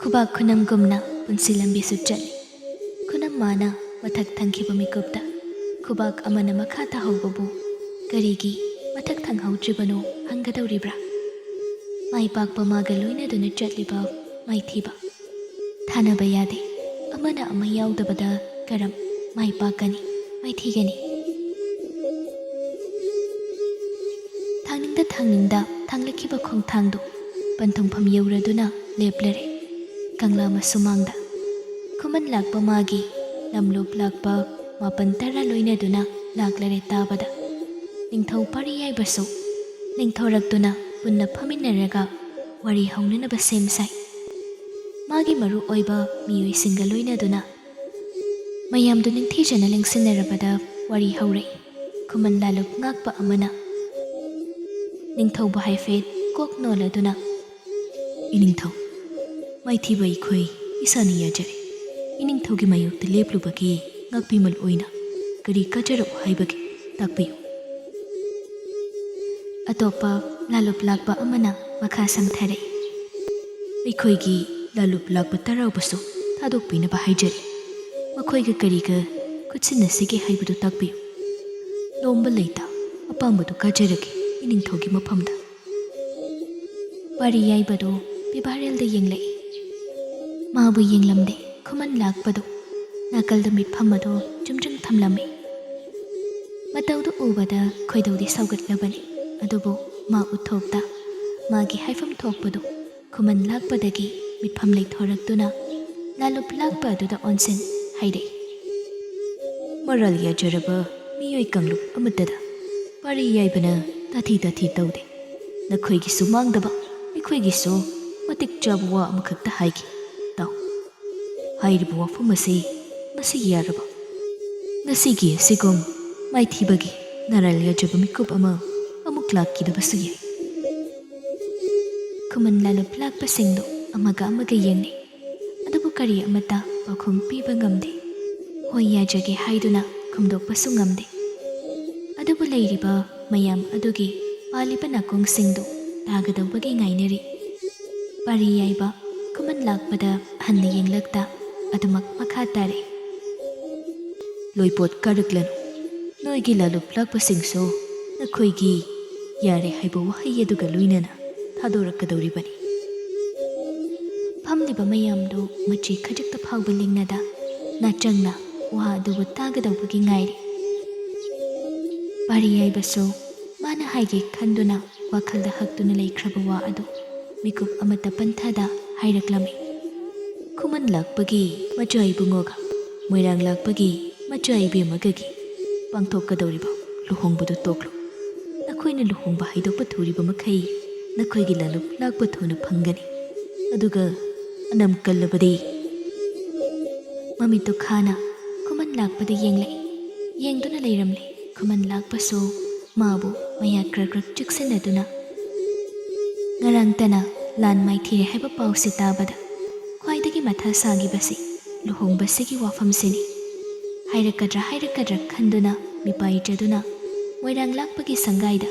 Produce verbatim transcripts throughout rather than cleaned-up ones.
ꯈꯨꯕꯥꯛ ꯈꯨꯅꯝꯒꯨꯝꯅ ꯄꯨꯟꯁꯤ ꯂꯝꯕꯤꯁꯨ ꯆꯠꯂꯤ꯫ ꯈꯨꯅꯝ ꯃꯥꯅ ꯃꯊꯛ ꯊꯪꯈꯤꯕ ꯃꯤꯀꯨꯞꯇ ꯈꯨꯕꯥꯛ ꯑꯃꯅ ꯃꯈꯥ ꯇꯥꯍꯧꯕꯕꯨ ꯀꯔꯤꯒꯤ ꯃꯊꯛ ꯊꯪꯍꯧꯗ꯭ꯔꯤꯕꯅꯣ ꯍꯪꯒꯗꯧꯔꯤꯕ꯭ꯔꯥ? ꯃꯥꯏ ꯄꯥꯛꯄ ꯃꯥꯒ ꯂꯣꯏꯅꯗꯨꯅ ꯆꯠꯂꯤꯕ ꯃꯥꯏꯊꯤꯕ꯫ ꯊꯥꯅꯕ ꯌꯥꯗꯦ꯫ ꯑꯃꯅ ꯑꯃ ꯌꯥꯎꯗꯕꯗ ꯀꯔꯝ ꯃꯥꯏ ꯄꯥꯛꯀꯅꯤ, ꯃꯥꯏꯊꯤꯒꯅꯤ? ꯊꯥꯡꯅꯤꯡꯗ ꯊꯥꯡꯅꯤꯡꯗ ꯊꯥꯡꯂꯛꯈꯤꯕ ꯈꯣꯡꯊꯥꯡꯗꯨ ꯄꯟꯊꯨꯡꯐꯝ ꯌꯧꯔꯗꯨꯅ ꯂꯦꯞꯂꯔꯦ꯫ ꯀꯪꯂꯥ ꯃꯁꯨꯃꯥꯡꯗ ꯈꯨꯃꯟ ꯂꯥꯛꯄ ꯃꯥꯒꯤ ꯂꯝꯂꯨꯞ ꯂꯥꯛꯄ ꯃꯥꯄꯟ ꯇꯔꯥ ꯂꯣꯏꯅꯗꯨꯅ ꯂꯥꯛꯂꯔꯦ ꯇꯥꯕꯗ꯫ ꯅꯤꯡꯊꯧ ꯄꯥꯔꯤ ꯌꯥꯏꯕꯁꯨ ꯂꯦꯡꯊꯣꯔꯛꯇꯨꯅ ꯄꯨꯟꯅ ꯐꯝꯃꯤꯟꯅꯔꯒ ꯋꯥꯔꯤ ꯍꯧꯅꯅꯕ ꯁꯦꯝ ꯁꯥꯏ꯫ ꯃꯥꯒꯤ ꯃꯔꯨ ꯑꯣꯏꯕ ꯃꯤꯑꯣꯏꯁꯤꯡꯒ ꯂꯣꯏꯅꯗꯨꯅ ꯃꯌꯥꯝꯗꯨ ꯅꯤꯡꯊꯤꯖꯅ ꯂꯦꯡꯁꯤꯟꯅꯔꯕꯗ ꯋꯥꯔꯤ ꯍꯧꯔꯛꯏ꯫ ꯈꯨꯃꯟ ꯂꯥꯂꯨꯞ ꯉꯥꯛꯄ ꯑꯃꯅ ꯅꯤꯡꯊꯧꯕꯨ ꯍꯥꯏꯐꯦꯠ ꯀꯣꯛ ꯅꯣꯜꯂꯗꯨꯅ, "ꯏꯅꯤꯡꯊꯧ, ꯃꯥꯏꯊꯤꯕ ꯑꯩꯈꯣꯏ ꯏꯁꯥꯅ ꯌꯥꯖꯔꯦ꯫ ꯏꯅꯤꯡꯊꯧꯒꯤ ꯃꯥꯌꯣꯛꯇ ꯂꯦꯞꯂꯨꯕꯒꯤ ꯉꯥꯛꯄꯤꯃꯜ ꯑꯣꯏꯅ ꯀꯔꯤ ꯀꯥꯖꯔꯛꯎ ꯍꯥꯏꯕꯒꯦ? ꯇꯥꯛꯄꯤꯌꯨ꯫" ꯑꯇꯣꯞꯄ ꯂꯥꯂꯨꯞ ꯂꯥꯛꯄ ꯑꯃꯅ ꯃꯈꯥ ꯁꯝꯊꯔꯛꯏ꯫ "ꯑꯩꯈꯣꯏꯒꯤ ꯂꯥꯂꯨꯞ ꯂꯥꯛꯄ ꯇꯔꯥꯎꯕꯁꯨ ꯊꯥꯗꯣꯛꯄꯤꯅꯕ ꯍꯥꯏꯖꯔꯤ꯫ ꯃꯈꯣꯏꯒ ꯀꯔꯤꯒ ꯈꯨꯠꯁꯤꯟꯅꯁꯤꯒꯦ ꯍꯥꯏꯕꯗꯨ ꯇꯥꯛꯄꯤꯌꯨ꯫ ꯂꯣꯝꯕ ꯂꯩꯇ ꯑꯄꯥꯝꯕꯗꯨ ꯀꯥꯖꯔꯒꯦ ꯏꯅꯤꯡꯊꯧꯒꯤ ꯃꯐꯝꯗ꯫" ꯄꯥꯔꯤ ꯌꯥꯏꯕꯗꯨ ꯄꯤꯕꯥꯔꯦꯜꯗ ꯌꯦꯡꯂꯛꯏ꯫ ꯃꯥꯕꯨ ꯌꯦꯡꯂꯝꯗꯦ꯫ ꯈꯨꯃꯟ ꯂꯥꯛꯄꯗꯨ ꯅꯥꯀꯜꯗ ꯃꯤꯠꯐꯝ ꯑꯗꯨ ꯆꯨꯝꯗ꯭ꯔꯤꯡ ꯊꯝꯂꯝꯃꯤ꯫ ꯃꯇꯧꯗꯨ ꯎꯕꯗ ꯈꯣꯏꯗꯧꯗꯤ ꯁꯧꯒꯠꯂꯕꯅꯤ, ꯑꯗꯨꯕꯨ ꯃꯥ ꯎꯠꯊꯣꯛꯇ ꯃꯥꯒꯤ ꯍꯥꯏꯐꯝ ꯊꯣꯛꯄꯗꯨ ꯈꯨꯃꯟ ꯂꯥꯛꯄꯗꯒꯤ ꯃꯤꯠꯐꯝ ꯂꯩꯊꯣꯔꯛꯇꯨꯅ ꯂꯥꯂꯨꯞ ꯂꯥꯛꯄ ꯑꯗꯨꯗ ꯑꯣꯟꯁꯤꯟ ꯍꯥꯏꯔꯛꯏ꯫ "ꯃꯔꯥꯜ ꯌꯥꯖꯔꯕ ꯃꯤꯑꯣꯏ ꯀꯥꯡꯂꯨꯞ ꯑꯃꯠꯇꯗ ꯄꯥꯔꯤ ꯌꯥꯏꯕꯅ ꯇꯥꯊꯤ ꯇꯥꯊꯤ ꯇꯧꯗꯦ꯫ ꯅꯈꯣꯏꯒꯤꯁꯨ ꯃꯥꯡꯗꯕ, ꯑꯩꯈꯣꯏꯒꯤꯁꯨ ꯃꯇꯤꯛ ꯆꯥꯕ ꯋꯥ ꯑꯃꯈꯛꯇ ꯍꯥꯏꯒꯦ, ꯇꯥꯎ꯫ ꯍꯥꯏꯔꯤꯕ ꯋꯥꯐꯝ ꯑꯁꯤ ꯃꯁꯤ ꯌꯥꯔꯕ? ꯉꯁꯤꯒꯤ ꯑꯁꯤꯒꯨꯝ ꯃꯥꯏꯊꯤꯕꯒꯤ ꯅꯔꯥꯜ ꯌꯥꯖꯕ ꯃꯤꯀꯨꯞ ꯑꯃ ꯑꯃꯨꯛ ꯂꯥꯛꯈꯤꯗꯕꯁꯨ ꯌꯥꯏ꯫" ꯈꯨꯃꯟ ꯂꯥꯂꯨꯞ ꯂꯥꯛꯄꯁꯤꯡꯗꯨ ꯑꯃꯒ ꯑꯃꯒ ꯌꯦꯡꯅꯩ, ꯑꯗꯨꯕꯨ ꯀꯔꯤ ꯑꯃꯠꯇ ꯄꯥꯎꯈꯨꯝ ꯄꯤꯕ ꯉꯝꯗꯦ꯫ ꯍꯣꯏ, ꯌꯥꯖꯒꯦ ꯍꯥꯏꯗꯨꯅ ꯈꯨꯝꯗꯣꯛꯄꯁꯨ ꯉꯝꯗꯦ꯫ ꯑꯗꯨꯕꯨ ꯂꯩꯔꯤꯕ ꯃꯌꯥꯝ ꯑꯗꯨꯒꯤ ꯄꯥꯜꯂꯤꯕ ꯅꯥꯀꯣꯡꯁꯤꯡꯗꯨ ꯇꯥꯒꯗꯧꯕꯒꯤ ꯉꯥꯏꯅꯔꯤ꯫ ꯄꯥꯔꯤ ꯌꯥꯏꯕ ꯈꯨꯃꯟ ꯂꯥꯛꯄꯗ ꯍꯟꯅ ꯌꯦꯡꯂꯛꯇ ꯑꯗꯨꯃꯛ ꯃꯈꯥ ꯇꯥꯔꯛꯏ꯫ "ꯂꯣꯏꯄꯣꯠ ꯀꯥꯔꯛꯂꯅꯨ꯫ ꯅꯣꯏꯒꯤ ꯂꯥꯂꯨꯞ ꯂꯥꯛꯄꯁꯤꯡꯁꯨ ꯅꯈꯣꯏꯒꯤ ꯌꯥꯔꯦ ꯍꯥꯏꯕ ꯋꯥꯍꯩ ꯑꯗꯨꯒ ꯂꯣꯏꯅꯅ ꯊꯥꯗꯣꯔꯛꯀꯗꯧꯔꯤꯕꯅꯤ꯫" ꯐꯝꯂꯤꯕ ꯃꯌꯥꯝꯗꯨ ꯃꯆꯤ ꯈꯖꯤꯛꯇ ꯐꯥꯎꯕ ꯂꯤꯡꯅꯗ ꯅꯥꯆꯪꯅ ꯋꯥ ꯑꯗꯨꯕꯨ ꯇꯥꯒꯗꯧꯕꯒꯤ ꯉꯥꯏꯔꯤ꯫ ꯄꯥꯔꯤ ꯌꯥꯏꯕꯁꯨ ꯃꯥꯅ ꯍꯥꯏꯒꯦ ꯈꯟꯗꯨꯅ ꯋꯥꯈꯜꯗ ꯍꯛꯇꯨꯅ ꯂꯩꯈ꯭ꯔꯕ ꯋꯥ ꯑꯗꯨ ꯃꯤꯀꯨꯞ ꯑꯃꯠꯇ ꯄꯟꯊꯗ ꯍꯥꯏꯔꯛꯂꯝꯃꯤ꯫ "ꯈꯨꯃꯟ ꯂꯥꯛꯄꯒꯤ ꯃꯆꯥ ꯏꯕꯨꯡꯉꯣꯒ ꯃꯣꯏꯔꯥꯡ ꯂꯥꯛꯄꯒꯤ ꯃꯆꯥ ꯏꯕꯦꯝꯃꯒꯒꯤ ꯄꯥꯡꯊꯣꯛꯀꯗꯧꯔꯤꯕ ꯂꯨꯍꯣꯡꯕꯗꯨ ꯇꯣꯛꯂꯨ꯫ ꯅꯈꯣꯏꯅ ꯂꯨꯍꯣꯡꯕ ꯍꯥꯏꯗꯣꯛꯄ ꯊꯨꯔꯤꯕ ꯃꯈꯩ ꯅꯈꯣꯏꯒꯤ ꯂꯥꯂꯨꯞ ꯂꯥꯛꯄ ꯊꯨꯅ ꯐꯪꯒꯅꯤ꯫ ꯑꯗꯨꯒ ꯑꯅꯝ ꯀꯜꯂꯕꯗꯤ꯫" ꯃꯃꯤꯠꯇꯨ ꯈꯥꯅ ꯈꯨꯃꯟ ꯂꯥꯛꯄꯗ ꯌꯦꯡꯂꯛꯏ꯫ ꯌꯦꯡꯗꯨꯅ ꯂꯩꯔꯝꯂꯦ꯫ ꯈꯨꯃꯟ ꯂꯥꯛꯄꯁꯨ ꯃꯥꯕꯨ ꯃꯌꯥ ꯀ꯭ꯔꯛ ꯀ꯭ꯔꯛ ꯆꯤꯛꯁꯤꯟꯅꯗꯨꯅ꯫ ꯉꯔꯥꯡꯇꯅ ꯂꯥꯟ ꯃꯥꯏꯊꯤꯔꯦ ꯍꯥꯏꯕ ꯄꯥꯎꯁꯤ ꯇꯥꯕꯗ ꯈ꯭ꯋꯥꯏꯗꯒꯤ ꯃꯊꯥ ꯁꯥꯈꯤꯕꯁꯤ ꯂꯨꯍꯣꯡꯕꯁꯤꯒꯤ ꯋꯥꯐꯝꯁꯤꯅꯤ꯫ ꯍꯥꯏꯔꯛꯀꯗ꯭ꯔꯥ ꯍꯥꯏꯔꯛꯀꯗ꯭ꯔꯥ ꯈꯟꯗꯨꯅ ꯃꯤꯄꯥꯏ ꯆꯗꯨꯅ ꯃꯣꯏꯔꯥꯡ ꯂꯥꯛꯄꯒꯤ ꯁꯪꯒꯥꯏꯗ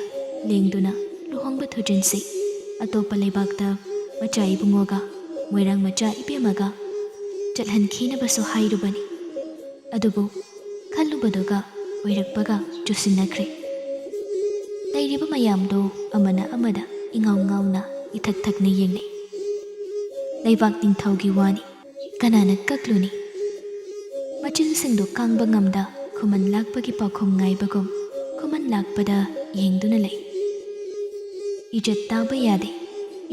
ꯂꯦꯡꯗꯨꯅ ꯂꯨꯍꯣꯡꯕ ꯊꯨꯖꯤꯟꯁꯤ꯫ ꯑꯇꯣꯞꯄ ꯂꯩꯕꯥꯛꯇ ꯃꯆꯥ ꯏꯕꯨꯡꯉꯣꯒ ꯃꯣꯏꯔꯥꯡ ꯃꯆꯥ ꯏꯕꯦꯝꯃꯒ ꯆꯠꯍꯟꯈꯤꯅꯕꯁꯨ ꯍꯥꯏꯔꯨꯕꯅꯤ꯫ ꯑꯗꯨꯕꯨ ꯈꯜꯂꯨꯕꯗꯨꯒ ꯑꯣꯏꯔꯛꯄꯒ ꯆꯨꯁꯤꯟꯅꯈ꯭ꯔꯦ꯫ ꯂꯩꯔꯤꯕ ꯃꯌꯥꯝꯗꯣ ꯑꯃꯅ ꯑꯃꯗ ꯏꯉꯥꯎ ꯉꯥꯎꯅ ꯏꯊꯛ ꯊꯛꯅ ꯌꯦꯡꯅꯩ꯫ ꯂꯩꯕꯥꯛ ꯅꯤꯡꯊꯧꯒꯤ ꯋꯥꯅꯤ, ꯀꯅꯥꯅ ꯀꯛꯂꯨꯅꯤ? ꯃꯆꯤꯟꯁꯤꯡꯗꯨ ꯀꯥꯡꯕ ꯉꯝꯗ ꯈꯨꯃꯟ ꯂꯥꯛꯄꯒꯤ ꯄꯥꯎꯈꯨꯝ ꯉꯥꯏꯕꯒꯨꯝ ꯈꯨꯃꯟ ꯂꯥꯛꯄꯗ ꯌꯦꯡꯗꯨꯅ ꯂꯩ꯫ ꯏꯖꯠ ꯇꯥꯕ ꯌꯥꯗꯦ꯫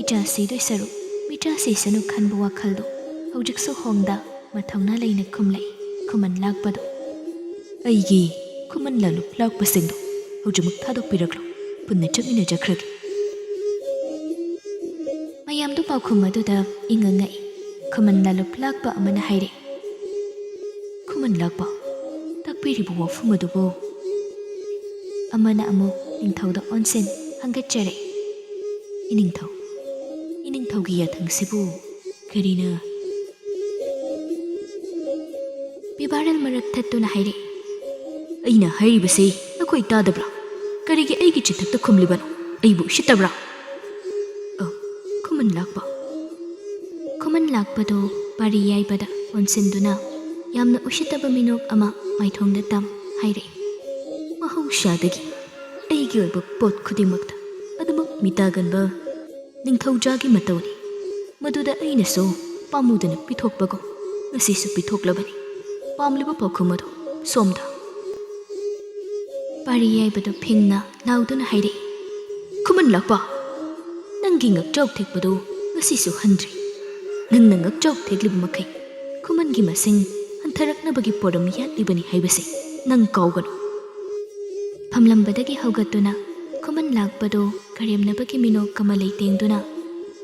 ꯏꯆꯥ ꯁꯤꯗꯣꯏ ꯁꯔꯨꯛ ꯃꯤꯆꯥ ꯁꯤꯁꯅꯨ ꯈꯟꯕ ꯋꯥꯈꯜꯗꯨ ꯍꯧꯖꯤꯛꯁꯨ ꯍꯣꯡꯗ ꯃꯊꯧꯅꯥ ꯂꯩꯅ ꯈꯨꯝꯂꯛꯏ ꯈꯨꯃꯟ ꯂꯥꯛꯄꯗꯨ꯫ "ꯑꯩꯒꯤ ꯈꯨꯃꯟ ꯂꯥꯂꯨꯞ ꯂꯥꯛꯄꯁꯤꯡꯗꯨ ꯍꯧꯖꯤꯛꯃꯛ ꯊꯥꯗꯣꯛꯄꯤꯔꯛꯂꯣ꯫ ꯄꯨꯟꯅ ꯆꯠꯃꯤꯟꯅꯖꯈ꯭ꯔꯒꯦ꯫" ꯃꯌꯥꯝꯗꯨ ꯄꯥꯎꯈꯨꯝ ꯑꯗꯨꯗ ꯏꯉꯛ ꯉꯛꯏ꯫ ꯈꯨꯃꯟ ꯂꯥꯂꯨꯞ ꯂꯥꯛꯄ ꯑꯃꯅ ꯍꯥꯏꯔꯛꯏ, "ꯈꯨꯃꯟ ꯂꯥꯛꯄ, ꯇꯥꯛꯄꯤꯔꯤꯕ ꯋꯥꯐꯝ ꯑꯗꯨꯕꯨ?" ꯑꯃꯅ ꯑꯃꯨꯛ ꯅꯤꯡꯊꯧꯗ ꯑꯣꯟꯁꯤꯟ ꯍꯪꯒꯠꯆꯔꯛꯏ, "ꯏꯅꯤꯡꯊꯧ, ꯏꯅꯤꯡꯊꯧꯒꯤ ꯌꯥꯊꯪꯁꯤꯕꯨ ꯀꯔꯤꯅ?" ꯄꯤꯕꯥꯔꯦꯜ ꯃꯔꯛ ꯊꯠꯇꯨꯅ ꯍꯥꯏꯔꯛꯏ, "ꯑꯩꯅ ꯍꯥꯏꯔꯤꯕꯁꯤ ꯅꯈꯣꯏ ꯇꯥꯗꯕ꯭ꯔꯥ? ꯀꯔꯤꯒꯤ ꯑꯩꯒꯤ ꯆꯤꯟꯊꯛꯇ ꯈꯨꯝꯂꯤꯕꯅꯣ? ꯑꯩꯕꯨ ꯎꯁꯤꯠꯇꯕ꯭ꯔꯥ?" ꯑ, ꯈꯨꯃꯟ ꯂꯥꯛꯄ꯫ ꯂꯥꯛꯄꯗꯨ ꯄꯥꯔꯤ ꯌꯥꯏꯕꯗ ꯑꯣꯟꯁꯤꯟꯗꯨꯅ ꯌꯥꯝꯅ ꯎꯁꯤꯠꯇꯕ ꯃꯤꯅꯣꯛ ꯑꯃ ꯃꯥꯏꯊꯣꯡꯗ ꯇꯝ ꯍꯥꯏꯔꯛꯏ, "ꯃꯍꯧꯁꯥꯗꯒꯤ ꯑꯩꯒꯤ ꯑꯣꯏꯕ ꯄꯣꯠ ꯈꯨꯗꯤꯡꯃꯛꯇ ꯑꯗꯨꯃꯛ ꯃꯤꯇꯥꯒꯟꯕ ꯅꯤꯡꯊꯧꯖꯥꯒꯤ ꯃꯇꯧꯅꯤ꯫ ꯃꯗꯨꯗ ꯑꯩꯅꯁꯨ ꯄꯥꯝꯃꯨꯗꯅ ꯄꯤꯊꯣꯛꯄꯒꯨꯝ ꯉꯁꯤꯁꯨ ꯄꯤꯊꯣꯛꯂꯕꯅꯤ꯫ ꯄꯥꯝꯂꯤꯕ ꯄꯥꯎꯈꯨꯝ ꯑꯗꯨ ꯁꯣꯝꯗ꯫" ꯄꯥꯔꯤ ꯌꯥꯏꯕꯗꯨ ꯐꯤꯡꯅ ꯂꯥꯎꯗꯨꯅ ꯍꯥꯏꯔꯛꯏ, "ꯈꯨꯃꯟ ꯂꯥꯛꯄ, ꯅꯪꯒꯤ ꯉꯛꯆꯥꯎ ꯊꯦꯛꯄꯗꯨ ꯉꯁꯤꯁꯨ ꯍꯟꯗ꯭ꯔꯤ꯫ ꯅꯪꯅ ꯉꯛꯆꯥꯎ ꯊꯦꯛꯂꯤꯕ ꯃꯈꯩ ꯈꯨꯃꯟꯒꯤ ꯃꯁꯤꯡ ꯍꯟꯊꯔꯛꯅꯕꯒꯤ ꯄꯣꯠ ꯑꯃ ꯌꯥꯠꯂꯤꯕꯅꯤ ꯍꯥꯏꯕꯁꯤ ꯅꯪ ꯀꯥꯎꯒꯅꯨ꯫" ꯐꯝꯂꯝꯕꯗꯒꯤ ꯍꯧꯒꯠꯇꯨꯅ ꯈꯨꯃꯟ ꯂꯥꯛꯄꯗꯨ ꯀꯔꯦꯝꯅꯕꯒꯤ ꯃꯤꯅꯣꯛ ꯑꯃ ꯂꯩꯇꯦꯡꯗꯨꯅ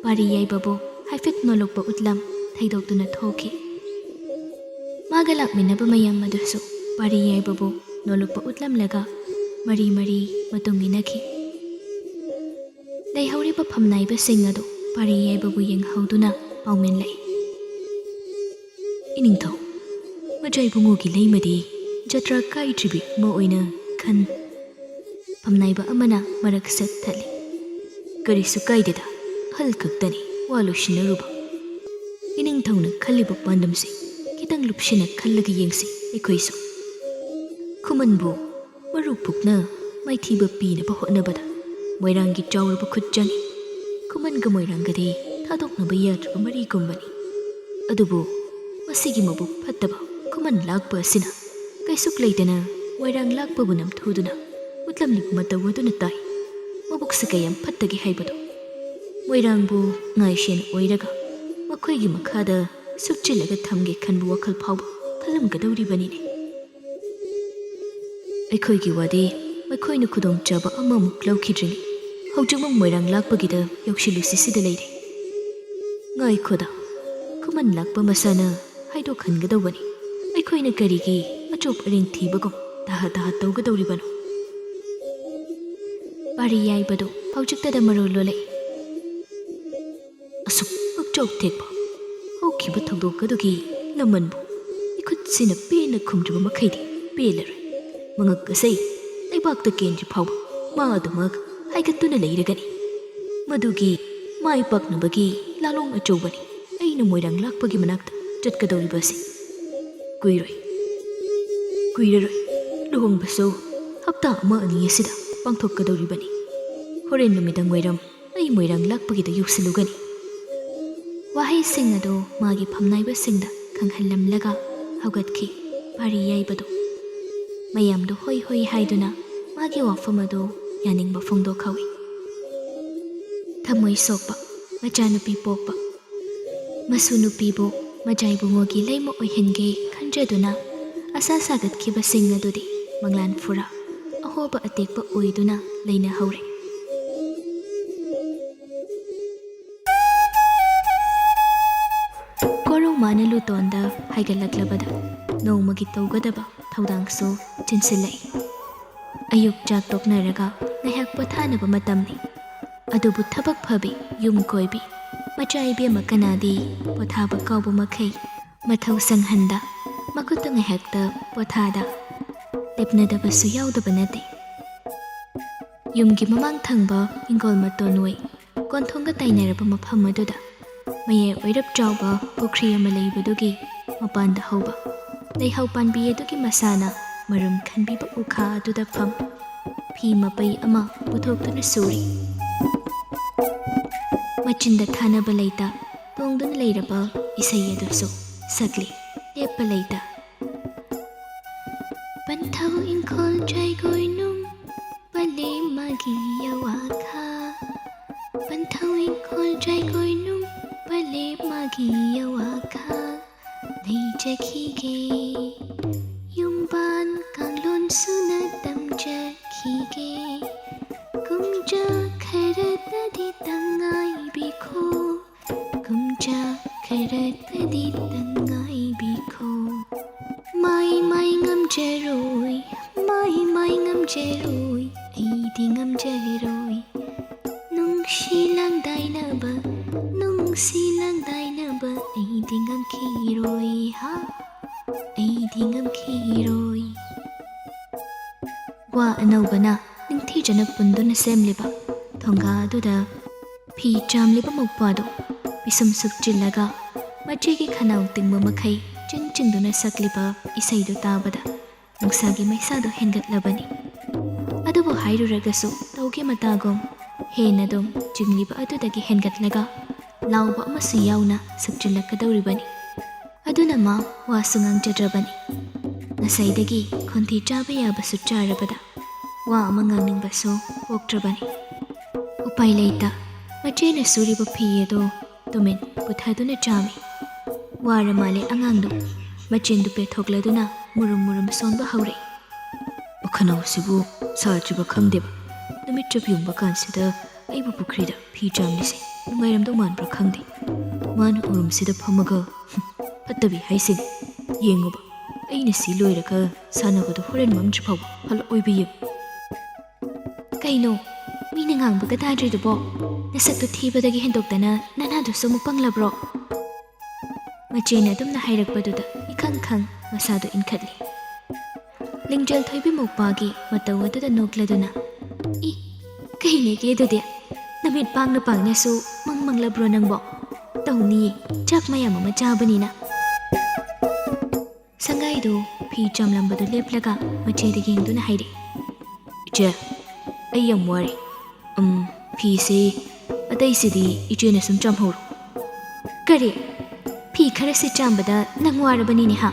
ꯄꯥꯔꯤ ꯌꯥꯏꯕꯕꯨ ꯍꯥꯏꯐꯦꯠ ꯅꯣꯂꯨꯛꯄ ꯎꯠꯂꯝ ꯊꯩꯗꯣꯛꯇꯨꯅ ꯊꯣꯛꯈꯤ꯫ ꯃꯥꯒ ꯂꯥꯛꯃꯤꯟꯅꯕ ꯃꯌꯥꯝ ꯑꯗꯨꯁꯨ ꯄꯥꯔꯤ ꯌꯥꯏꯕꯕꯨ ꯅꯣꯂꯨꯛꯄ ꯎꯠꯂꯝꯂꯒ ꯃꯔꯤ ꯃꯔꯤ ꯃꯇꯨꯡ ꯏꯟꯅꯈꯤ꯫ ꯂꯩꯍꯧꯔꯤꯕ ꯐꯝꯅꯥꯏꯕꯁꯤꯡ ꯑꯗꯨ ꯄꯥꯔꯤ ꯌꯥꯏꯕꯕꯨ ꯌꯦꯡꯍꯧꯗꯨꯅ ꯄꯥꯎꯃꯤꯟꯂꯛꯏ, "ꯏꯅꯤꯡꯊꯧ, ꯃꯖꯥ ꯏꯕꯨꯡꯉꯣꯒꯤ ꯂꯩꯃꯗꯤ ꯖꯇ꯭ꯔꯥ ꯀꯥꯏꯗ꯭ꯔꯤꯕꯤ ꯑꯃ ꯑꯣꯏꯅ ꯈꯟ꯫" ꯐꯝꯅꯥꯏꯕ ꯑꯃꯅ ꯃꯔꯛ ꯁꯠ ꯊꯠꯂꯤ, "ꯀꯔꯤꯁꯨ ꯀꯥꯏꯗꯦꯗ, ꯑꯍꯜ ꯈꯛꯇꯅꯤ ꯋꯥ ꯂꯣꯏꯁꯤꯟꯅꯔꯨꯕ꯫ ꯏꯅꯤꯡꯊꯧꯅ ꯈꯜꯂꯤꯕ ꯄꯥꯟꯗꯝꯁꯤ ꯈꯤꯇꯪ ꯂꯨꯞꯁꯤꯟꯅ ꯈꯜꯂꯒ ꯌꯦꯡꯁꯤ ꯑꯩꯈꯣꯏꯁꯨ꯫ ꯈꯨꯃꯟꯕꯨ ꯃꯔꯨ ꯄꯨꯛꯅ ꯃꯥꯏꯊꯤꯕ ꯄꯤꯅꯕ ꯍꯣꯠꯅꯕꯗ ꯃꯣꯏꯔꯥꯡꯒꯤ ꯆꯥꯎꯔꯕ ꯈꯨꯠ ꯆꯪꯏ꯫ ꯈꯨꯃꯟꯒ ꯃꯣꯏꯔꯥꯡꯒꯗꯤ ꯊꯥꯗꯣꯛꯅꯕ ꯌꯥꯗ꯭ꯔꯕ ꯃꯔꯤꯒꯨꯝꯕꯅꯤ꯫ ꯑꯗꯨꯕꯨ ꯃꯁꯤꯒꯤ ꯃꯕꯨꯛ ꯐꯠꯇꯕ ꯈꯨꯃꯟ ꯂꯥꯛꯄ ꯑꯁꯤꯅ ꯀꯩꯁꯨꯛ ꯂꯩꯇꯅ ꯃꯣꯏꯔꯥꯡ ꯂꯥꯛꯄꯕꯨ ꯅꯝꯊꯨꯗꯨꯅ ꯎꯠꯂꯝꯂꯤꯕ ꯃꯇꯧ ꯑꯗꯨꯅ ꯇꯥꯏ꯫ ꯃꯕꯨꯛꯁꯤ ꯀꯌꯥꯝ ꯐꯠꯇꯒꯦ ꯍꯥꯏꯕꯗꯣ꯫ ꯃꯣꯏꯔꯥꯡꯕꯨ ꯉꯥꯏꯁꯦꯟ ꯑꯣꯏꯔꯒ ꯃꯈꯣꯏꯒꯤ ꯃꯈꯥꯗ ꯁꯨꯞꯆꯤꯜꯂꯒ ꯊꯝꯒꯦ ꯈꯟꯕ ꯋꯥꯈꯜ ꯐꯥꯎꯕ ꯈꯜꯂꯝꯒꯗꯧꯔꯤꯕꯅꯤꯅꯦ꯫ ꯑꯩꯈꯣꯏꯒꯤ ꯋꯥꯗꯤ ꯃꯈꯣꯏꯅ ꯈꯨꯗꯣꯡꯆꯥꯕ ꯑꯃꯃꯨꯛ ꯂꯧꯈꯤꯗ꯭ꯔꯤꯉꯩ ꯍꯧꯖꯤꯛꯃꯛ ꯃꯣꯏꯔꯥꯡ ꯂꯥꯛꯄꯒꯤꯗ ꯌꯧꯁꯤꯜꯂꯨꯁꯤ ꯁꯤꯗ ꯂꯩꯔꯦ꯫ ꯉꯥꯏꯈꯣꯗ, ꯈꯨꯃꯟ ꯂꯥꯛꯄ ꯃꯁꯥꯅ ꯍꯥꯏꯗꯣꯛꯍꯟꯒꯗꯧꯕꯅꯤ꯫ ꯑꯩꯈꯣꯏꯅ ꯀꯔꯤꯒꯤ ꯑꯆꯣꯞ ꯑꯔꯤꯡ ꯊꯤꯕꯒꯨꯝ ꯇꯍꯥ ꯇꯍꯥ ꯇꯧꯒꯗꯧꯔꯤꯕꯅꯣ?" ꯄꯥꯔꯤ ꯌꯥꯏꯕꯗꯨ ꯍꯧꯖꯤꯛꯇꯗ ꯃꯔꯣꯜ ꯂꯣꯜꯂꯛꯏ꯫ ꯑꯁꯨꯛ ꯄꯨꯛꯆꯥꯎ ꯊꯦꯛꯄ ꯍꯧꯈꯤꯕ ꯊꯧꯗꯣꯛ ꯑꯗꯨꯒꯤ ꯂꯃꯟꯕꯨ ꯏꯈꯨꯠꯁꯤꯅ ꯄꯦꯟꯅ ꯈꯨꯝꯗ꯭ꯔꯤꯕ ꯃꯈꯩꯗꯤ ꯄꯦꯜꯂꯔꯣꯏ꯫ ꯃꯉꯛ ꯑꯁꯤ ꯂꯩꯕꯥꯛꯇ ꯀꯦꯟꯗ꯭ꯔꯤ ꯐꯥꯎꯕ ꯃꯥ ꯑꯗꯨꯃꯛ ꯍꯥꯏꯒꯠꯇꯨꯅ ꯂꯩꯔꯒꯅꯤ꯫ ꯃꯗꯨꯒꯤ ꯃꯥꯏ ꯄꯥꯛꯅꯕꯒꯤ ꯂꯥꯂꯣꯡ ꯑꯆꯧꯕꯅꯤ꯫ ꯑꯩ ꯑꯩꯅ ꯃꯣꯏꯔꯥꯡ ꯂꯥꯛꯄꯒꯤ ꯃꯅꯥꯛꯇ ꯆꯠꯀꯗꯧꯔꯤꯕꯁꯦ? ꯀꯨꯏꯔꯣꯏ, ꯀꯨꯏꯔꯔꯣꯏ꯫ ꯂꯨꯍꯣꯡꯕꯁꯨ ꯍꯞꯇꯥ ꯑꯃ ꯑꯅꯤ ꯑꯁꯤꯗ ꯄꯥꯡꯊꯣꯛꯀꯗꯧꯔꯤꯕꯅꯤ꯫ ꯍꯣꯔꯦꯟ ꯅꯨꯃꯤꯗꯥꯡ ꯋꯥꯏꯔꯝ ꯑꯩ ꯃꯣꯏꯔꯥꯡ ꯂꯥꯛꯄꯒꯤꯗ ꯌꯧꯁꯤꯜꯂꯨꯒꯅꯤ꯫ ꯋꯥꯍꯩꯁꯤꯡ ꯑꯗꯨ ꯃꯥꯒꯤ ꯐꯝꯅꯥꯏꯕꯁꯤꯡꯗ ꯈꯪꯍꯜꯂꯝꯂꯒ ꯍꯧꯒꯠꯈꯤ ꯄꯥꯔꯤ ꯌꯥꯏꯕꯗꯨ꯫ ꯃꯌꯥꯝꯗꯨ ꯍꯣꯏ ꯍꯣꯏ ꯍꯥꯏꯗꯨꯅ ꯃꯥꯒꯤ ꯋꯥꯐꯝ ꯑꯗꯨ ꯌꯥꯅꯤꯡꯕ ꯐꯣꯡꯗꯣꯛꯍꯧꯏ꯫ ꯊꯃꯣꯏ ꯁꯣꯛꯄ ꯃꯆꯥꯅꯨꯄꯤ ꯄꯣꯛꯄ꯫ ꯃꯁꯨ ꯅꯨꯄꯤꯕꯨ ꯃꯖꯥꯏꯕꯨꯡꯉꯣꯒꯤ ꯂꯩꯃ ꯑꯣꯏꯍꯟꯒꯦ ꯈꯟꯖꯗꯨꯅ ꯑꯁꯥ ꯁꯥꯒꯠꯈꯤꯕꯁꯤꯡ ꯑꯗꯨꯗꯤ ꯃꯪꯂꯥꯟ ꯐꯨꯔꯥ ꯑꯍꯣꯕ ꯑꯇꯦꯛꯄ ꯑꯣꯏꯗꯨꯅ ꯂꯩꯅꯍꯧꯔꯦ꯫ ꯀꯣꯔꯧ ꯃꯥꯅ ꯂꯨꯇꯣꯟꯗ ꯍꯥꯏꯒꯠꯂꯛꯂꯕꯗ ꯅꯣꯡꯃꯒꯤ ꯇꯧꯒꯗꯕ ꯊꯧꯗꯥꯡꯁꯨ ꯆꯤꯟꯁꯤꯜꯂꯛꯏ꯫ ꯑꯌꯨꯛ ꯆꯥꯛ ꯇꯣꯛꯅꯔꯒ ꯉꯥꯏꯍꯥꯛ ꯄꯣꯊꯥꯅꯕ ꯃꯇꯝꯅꯤ꯫ ꯑꯗꯨꯕꯨ ꯊꯕꯛ ꯐꯕꯤ, ꯌꯨꯝ ꯀꯣꯏꯕꯤ, ꯃꯆꯥ ꯏꯕꯦꯝꯃ ꯀꯅꯥꯗꯤ ꯄꯣꯊꯥꯕ ꯀꯥꯎꯕ ꯃꯈꯩ ꯃꯊꯧ ꯁꯪꯍꯟꯗ, ꯃꯈꯨꯠꯇ ꯉꯥꯏꯍꯥꯛꯇ ꯄꯣꯊꯥꯗ ꯂꯦꯞꯅꯗꯕꯁꯨ ꯌꯥꯎꯗꯕ ꯅꯠꯇꯦ꯫ ꯌꯨꯝꯒꯤ ꯃꯃꯥꯡ ꯊꯪꯕ ꯏꯪꯈꯣꯜ ꯃꯇꯣꯟ ꯑꯣꯏ ꯀꯣꯟꯊꯣꯡꯒ ꯇꯥꯏꯅꯔꯕ ꯃꯐꯝ ꯑꯗꯨꯗ ꯃꯌꯥꯏ ꯑꯣꯏꯔꯞ ꯆꯥꯎꯕ ꯄꯨꯈ꯭ꯔꯤ ꯑꯃ ꯂꯩꯕꯗꯨꯒꯤ ꯃꯄꯥꯟꯗ ꯍꯧꯕ ꯂꯩꯍꯥꯎ ꯄꯥꯟꯕꯤ ꯑꯗꯨꯒꯤ ꯃꯁꯥꯅ ꯃꯔꯨꯝ ꯈꯟꯕꯤꯕ ꯎꯈꯥ ꯑꯗꯨꯗ ꯐꯝ ꯐꯤ ꯃꯄꯩ ꯑꯃ ꯄꯨꯊꯣꯛꯇꯨꯅ ꯁꯨꯔꯤ꯫ ꯃꯆꯤꯟꯗ ꯊꯥꯅꯕ ꯂꯩꯇ ꯇꯣꯡꯗꯨꯅ ꯂꯩꯔꯕ ꯏꯁꯩ ꯑꯗꯨꯁꯨ ꯁꯛꯂꯤ ꯂꯦꯞꯄ ꯂꯩꯇ꯫ ꯄꯟꯊꯧ ꯏꯪꯈꯣꯜ ꯖꯥꯏꯒꯣꯏꯅꯨꯡ ꯄꯂꯦꯝ ꯃꯥꯒꯤ ꯌꯋꯥꯈꯥ꯫ ꯄꯟꯊꯧ ꯏꯪꯈꯣꯜ ꯖꯥꯏꯒꯣꯏꯅꯨꯡ ꯄꯂꯦꯝ ꯃꯥꯒꯤ ꯌꯋꯥꯈꯥ꯫ ꯂꯩꯖꯈꯤꯒꯦ ꯌꯨꯝꯕꯥꯟ ꯀꯥꯡꯂꯣꯟ ꯁꯨꯅ ꯇꯝꯖꯈꯤꯒꯦ꯫ ꯀꯨꯝꯖꯥ ꯈꯔꯇꯗꯤ ꯇꯉꯥꯏꯕꯤꯈꯣ꯫ ꯀꯨꯝꯖꯥ ꯈꯔꯇꯗꯤ ꯇꯉꯥꯏꯕꯤꯈꯣ꯫ ꯃꯥꯏ ꯃꯥꯏ ꯉꯝꯖꯔꯣꯏ, ꯃꯥꯏ ꯃꯥꯏ ꯉꯝꯖꯔꯣꯏ, ꯑꯩꯗꯤ ꯉꯝꯖꯔꯣꯏ꯫ ꯅꯨꯡꯁꯤ ꯂꯥꯡꯗꯥꯏꯅꯕ, ꯅꯨꯡꯁꯤ ꯂꯥꯡꯗꯥꯏꯅꯕ, ꯑꯩꯗꯤ ꯉꯝꯈꯤꯔꯣꯏ, ꯍꯥ, ꯑꯩꯗꯤ ꯉꯝꯈꯤꯔꯣꯏ꯫ ꯋꯥ ꯑꯅꯧꯕꯅ ꯅꯤꯡꯊꯤꯖꯅ ꯄꯨꯟꯗꯨꯅ ꯁꯦꯝꯂꯤꯕ ꯊꯣꯡꯒꯥ ꯑꯗꯨꯗ ꯐꯤ ꯆꯥꯝꯂꯤꯕ ꯃꯧꯄ꯭ꯋꯥꯗꯨ ꯄꯤꯁꯨꯝ ꯁꯨꯛꯆꯤꯜꯂꯒ ꯃꯆꯦꯒꯤ ꯈꯅꯥꯎ ꯇꯤꯡꯕ ꯃꯈꯩ ꯆꯤꯡ ꯆꯤꯡꯗꯨꯅ ꯁꯛꯂꯤꯕ ꯏꯁꯩꯗꯨ ꯇꯥꯕꯗ ꯅꯨꯡꯁꯥꯒꯤ ꯃꯩꯁꯥꯗꯨ ꯍꯦꯟꯒꯠꯂꯕꯅꯤ꯫ ꯑꯗꯨꯕꯨ ꯍꯥꯏꯔꯨꯔꯒꯁꯨ ꯇꯧꯒꯦ ꯃꯇꯥꯒꯨꯝ ꯍꯦꯟꯅ ꯑꯗꯨꯝ ꯆꯤꯡꯂꯤꯕ ꯑꯗꯨꯗꯒꯤ ꯍꯦꯟꯒꯠꯂꯒ ꯂꯥꯎꯕ ꯑꯃꯁꯨ ꯌꯥꯎꯅ ꯁꯛꯆꯤꯜꯂꯛꯀꯗꯧꯔꯤꯕꯅꯤ꯫ ꯑꯗꯨꯅ ꯃꯥ ꯋꯥꯁꯨ ꯉꯥꯡꯖꯗ꯭ꯔꯕꯅꯤ꯫ ꯉꯁꯥꯏꯗꯒꯤ ꯈꯣꯟꯊꯤ ꯆꯥꯕ ꯌꯥꯕꯁꯨ ꯆꯥꯔꯕꯗ ꯋꯥ ꯑꯃ ꯉꯥꯡꯅꯤꯡꯕꯁꯨ ꯄꯣꯛꯇ꯭ꯔꯕꯅꯤ꯫ ꯎꯄꯥꯏ ꯂꯩꯇ ꯃꯆꯦꯅ ꯁꯨꯔꯤꯕ ꯐꯤ ꯑꯗꯨ ꯇꯨꯃꯤꯟ ꯄꯨꯊꯗꯨꯅ ꯆꯥꯝꯃꯤ꯫ ꯋꯥꯔ ꯃꯥꯜꯂꯦ ꯑꯉꯥꯡꯗꯨ꯫ ꯃꯆꯤꯟꯗꯨ ꯄꯦꯊꯣꯛꯂꯗꯨꯅ ꯃꯨꯔꯨꯝ ꯃꯨꯔꯨꯝ ꯁꯣꯟꯕ ꯍꯧꯔꯛꯏ꯫ ꯃꯈꯅꯥꯎꯁꯤꯕꯨ ꯁꯥꯗ꯭ꯔꯤꯕ ꯈꯪꯗꯦꯕ꯫ ꯅꯨꯃꯤꯠ ꯆꯞ ꯌꯨꯡꯕ ꯀꯥꯟꯁꯤꯗ ꯑꯩꯕꯨ ꯄꯨꯈ꯭ꯔꯤꯗ ꯐꯤ ꯆꯥꯝꯂꯤꯁꯦ ꯅꯨꯡꯉꯥꯏꯔꯝꯗꯧ ꯃꯥꯟꯕ꯭ꯔꯥ ꯈꯪꯗꯦ꯫ ꯃꯥꯅ ꯎꯔꯨꯝꯁꯤꯗ ꯐꯝꯃꯒ, "ꯍꯨꯝ, ꯐꯠꯇꯕꯤ ꯍꯥꯏꯁꯤꯅꯤ꯫ ꯌꯦꯡꯉꯨꯕ, ꯑꯩꯅ ꯁꯤ ꯂꯣꯏꯔꯒ ꯁꯥꯟꯅꯕꯗꯣ ꯍꯣꯔꯦꯟ ꯃꯝꯗ꯭ꯔꯤ ꯐꯥꯎꯕ ꯍꯜꯂꯛꯑꯣꯏꯕ ꯌꯦꯡꯉꯨ꯫" "ꯀꯩꯅꯣ? ꯃꯤꯅ ꯉꯥꯡꯕꯒ ꯇꯥꯗ꯭ꯔꯤꯗꯨꯕꯣ? ꯅꯁꯛꯇꯨ ꯊꯤꯕꯗꯒꯤ ꯍꯦꯟꯗꯣꯛꯇꯅ ꯅꯅꯥꯗꯨꯁꯨ ꯑꯃꯨꯛ ꯄꯪꯂꯕ꯭ꯔꯣ?" ꯃꯆꯦꯅ ꯑꯗꯨꯝꯅ ꯍꯥꯏꯔꯛꯄꯗꯨꯗ ꯏꯈꯪ ꯈꯪ ꯃꯁꯥꯗꯨ ꯏꯟꯈꯠꯂꯤ꯫ ꯂꯤꯡꯖꯦꯜ ꯊꯣꯏꯕꯤ ꯃꯧꯄꯥꯒꯤ ꯃꯇꯧ ꯑꯗꯨꯗ ꯅꯣꯛꯂꯗꯨꯅ, "ꯏ, ꯀꯩꯅꯦꯒꯦ ꯑꯗꯨꯗꯤ? ꯅꯃꯤꯠ ꯄꯥꯡꯅ ꯄꯥꯡꯅꯁꯨ ꯃꯪ ꯃꯪꯂꯕ꯭ꯔꯣ ꯅꯪꯕꯣ? ꯇꯧꯅꯤꯌꯦ, ꯆꯥꯛ ꯃꯌꯥꯝ ꯑꯃ ꯆꯥꯕꯅꯤꯅ꯫" ꯁꯪꯒꯥꯏꯗꯨ ꯐꯤ ꯆꯥꯝꯂꯝꯕꯗꯨ ꯂꯦꯞꯂꯒ ꯃꯆꯦꯗ ꯌꯦꯡꯗꯨꯅ ꯍꯥꯏꯔꯛꯏ꯫ "ꯏꯆꯦ, ꯑꯩ ꯌꯥꯝ ꯋꯥꯔꯦ꯫ ꯎꯝ, ꯐꯤꯁꯤ ꯑꯇꯩꯁꯤꯗꯤ ꯏꯆꯦꯅ ꯁꯨꯝ ꯆꯥꯝꯍꯧꯔꯣ꯫" "ꯀꯔꯤ? ꯐꯤ ꯈꯔꯁꯤ ꯆꯥꯝꯕꯗ ꯅꯪ ꯋꯥꯔꯕꯅꯤꯅꯦ ꯍꯥ?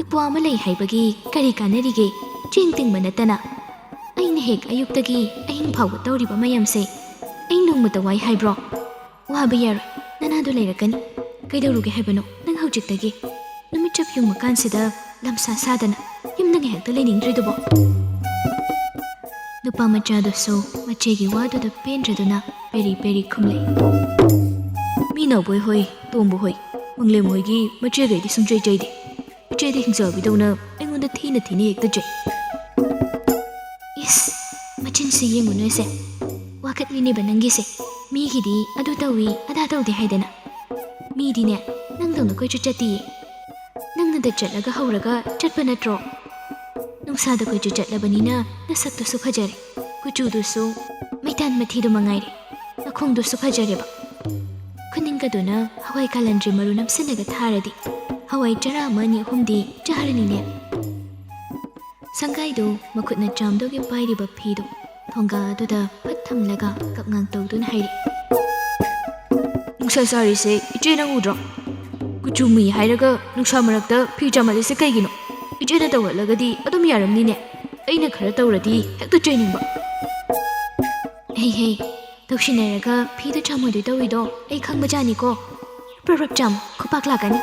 ꯏꯄ꯭ꯋꯥ ꯑꯃ ꯂꯩ ꯍꯥꯏꯕꯒꯤ ꯀꯔꯤ ꯀꯥꯟꯅꯔꯤꯒꯦ? ꯆꯦꯡ ꯇꯤꯡꯕ ꯅꯠꯇꯅ꯫ ꯑꯩꯅ ꯍꯦꯛ ꯑꯌꯨꯛꯇꯒꯤ ꯑꯍꯤꯡ ꯐꯥꯎꯕ ꯇꯧꯔꯤꯕ ꯃꯌꯥꯝꯁꯦ ꯑꯩ ꯅꯣꯡꯃꯇ ꯋꯥꯏ ꯍꯥꯏꯕ꯭ꯔꯣ? ꯋꯥꯕ ꯌꯥꯔꯣꯏ, ꯅꯅꯥꯗꯨ ꯂꯩꯔꯛꯀꯅꯤ꯫ ꯀꯩꯗꯧꯔꯨꯒꯦ ꯍꯥꯏꯕꯅꯣ ꯅꯪ ꯍꯧꯖꯤꯛꯇꯒꯤ? ꯅꯨꯃꯤꯠ ꯆꯞ ꯌꯨꯡꯕ ꯀꯥꯟꯁꯤꯗ ꯂꯝꯁꯥ ꯁꯥꯗꯅ ꯌꯨꯝꯗ ꯉꯥꯏꯍꯥꯛꯇ ꯂꯩꯅꯤꯡꯗ꯭ꯔꯤꯗꯨꯕꯣ?" ꯅꯨꯄꯥ ꯃꯆꯥꯗꯨꯁꯨ ꯃꯆꯦꯒꯤ ꯋꯥꯗꯨꯗ ꯄꯦꯟꯗ꯭ꯔꯗꯨꯅ ꯄꯦꯔꯤ ꯄꯦꯔꯤ ꯈꯨꯝꯂꯛꯏ꯫ "ꯃꯤ ꯅꯥꯎꯕꯣꯏ ꯍꯣꯏ, ꯇꯣꯝꯕ ꯍꯣꯏ, ꯃꯪꯂꯦꯝ ꯍꯣꯏꯒꯤ ꯃꯆꯦꯈꯩꯗꯤ ꯁꯨꯡꯆꯩ ꯆꯩꯗꯦ꯫ ꯏꯆꯦꯗꯤ ꯍꯤꯡꯆꯥꯕꯤꯗꯧꯅ ꯑꯩꯉꯣꯟꯗ ꯊꯤꯅ ꯊꯤꯅ ꯍꯦꯛꯇ ꯆꯩ꯫" "ꯏꯁ, ꯃꯆꯤꯟꯁꯤ ꯌꯦꯡꯉꯨ ꯅꯣꯏꯁꯦ꯫ ꯋꯥꯀꯠꯂꯤꯅꯦꯕ ꯅꯪꯒꯤꯁꯦ꯫ ꯃꯤꯒꯤꯗꯤ ꯑꯗꯨ ꯇꯧꯏ, ꯑꯗꯥ ꯇꯧꯗꯦ ꯍꯥꯏꯗꯅ꯫ ꯃꯤꯗꯤꯅꯦ, ꯅꯪꯗꯧꯅ ꯀꯣꯏꯆꯠ ꯆꯠꯇꯤꯌꯦ꯫ ꯅꯪꯅꯗ ꯆꯠꯂꯒ ꯍꯧꯔꯒ ꯆꯠꯄ ꯅꯠꯇ꯭ꯔꯣ? ꯅꯨꯡꯁꯥꯗ ꯀꯣꯏꯆꯠ ꯆꯠꯂꯕꯅꯤꯅ ꯅꯁꯛꯇꯨꯁꯨ ꯐꯖꯔꯦ, ꯀꯨꯆꯨꯗꯨꯁꯨ ꯃꯩꯇꯥꯟ ꯃꯊꯤꯗꯨ ꯃꯉꯥꯏꯔꯦ, ꯅꯈꯣꯡꯗꯨꯁꯨ ꯐꯖꯔꯦꯕ꯫ ꯈꯨꯅꯤꯡꯒꯗꯨꯅ ꯍꯣꯏ, ꯀꯥꯂꯟꯗ꯭ꯔꯤ ꯃꯔꯨ ꯅꯞꯁꯤꯜꯂꯒ ꯊꯥꯔꯗꯤ ꯍꯋꯥꯏ ꯆꯔꯥ ꯑꯃ ꯑꯅꯤ ꯑꯍꯨꯝꯗꯤ ꯆꯥꯔꯅꯤꯅꯦ꯫ ꯁꯪꯒꯥꯏꯗꯨ ꯃꯈꯨꯠꯅ ꯆꯥꯝꯗꯧꯒꯤ ꯄꯥꯏꯔꯤꯕ ꯐꯤꯗꯨ ꯊꯣꯡꯒꯥ ꯑꯗꯨꯗ ꯐꯠ ꯊꯝꯂꯒ ꯀꯞꯉꯥꯡ ꯇꯧꯗꯨꯅ ꯍꯥꯏꯔꯛꯏ꯫ "ꯅꯨꯡꯁꯥ ꯁꯥꯔꯤꯁꯦ ꯏꯆꯦ ꯅꯪ ꯎꯗ꯭ꯔꯣ? ꯀꯨꯆꯨ ꯃꯨꯏ ꯍꯥꯏꯔꯒ ꯅꯨꯡꯁꯥ ꯃꯔꯛꯇ ꯐꯤ ꯆꯥꯝꯍꯜꯂꯤꯁꯦ ꯀꯩꯒꯤꯅꯣ? ꯏꯆꯦꯅ ꯇꯧꯍꯜꯂꯒꯗꯤ ꯑꯗꯨꯝ ꯌꯥꯔꯝꯅꯤꯅꯦ꯫ ꯑꯩꯅ ꯈꯔ ꯇꯧꯔꯗꯤ ꯍꯦꯛꯇ ꯆꯩꯅꯤꯡꯕ꯫" "ꯍꯦ ꯍꯦ, ꯇꯧꯁꯤꯟꯅꯔꯒ ꯐꯤꯗꯨ ꯆꯥꯝꯃꯣꯏꯗꯣꯏ ꯇꯧꯔꯤꯗꯣ ꯑꯩ ꯈꯪꯕꯖꯥꯠꯅꯤꯀꯣ꯫ ꯄ꯭ꯔꯞ ꯄ꯭ꯔꯞ ꯆꯥꯝꯃꯨ, ꯈꯨꯄꯥꯛ ꯂꯥꯛꯀꯅꯤ꯫"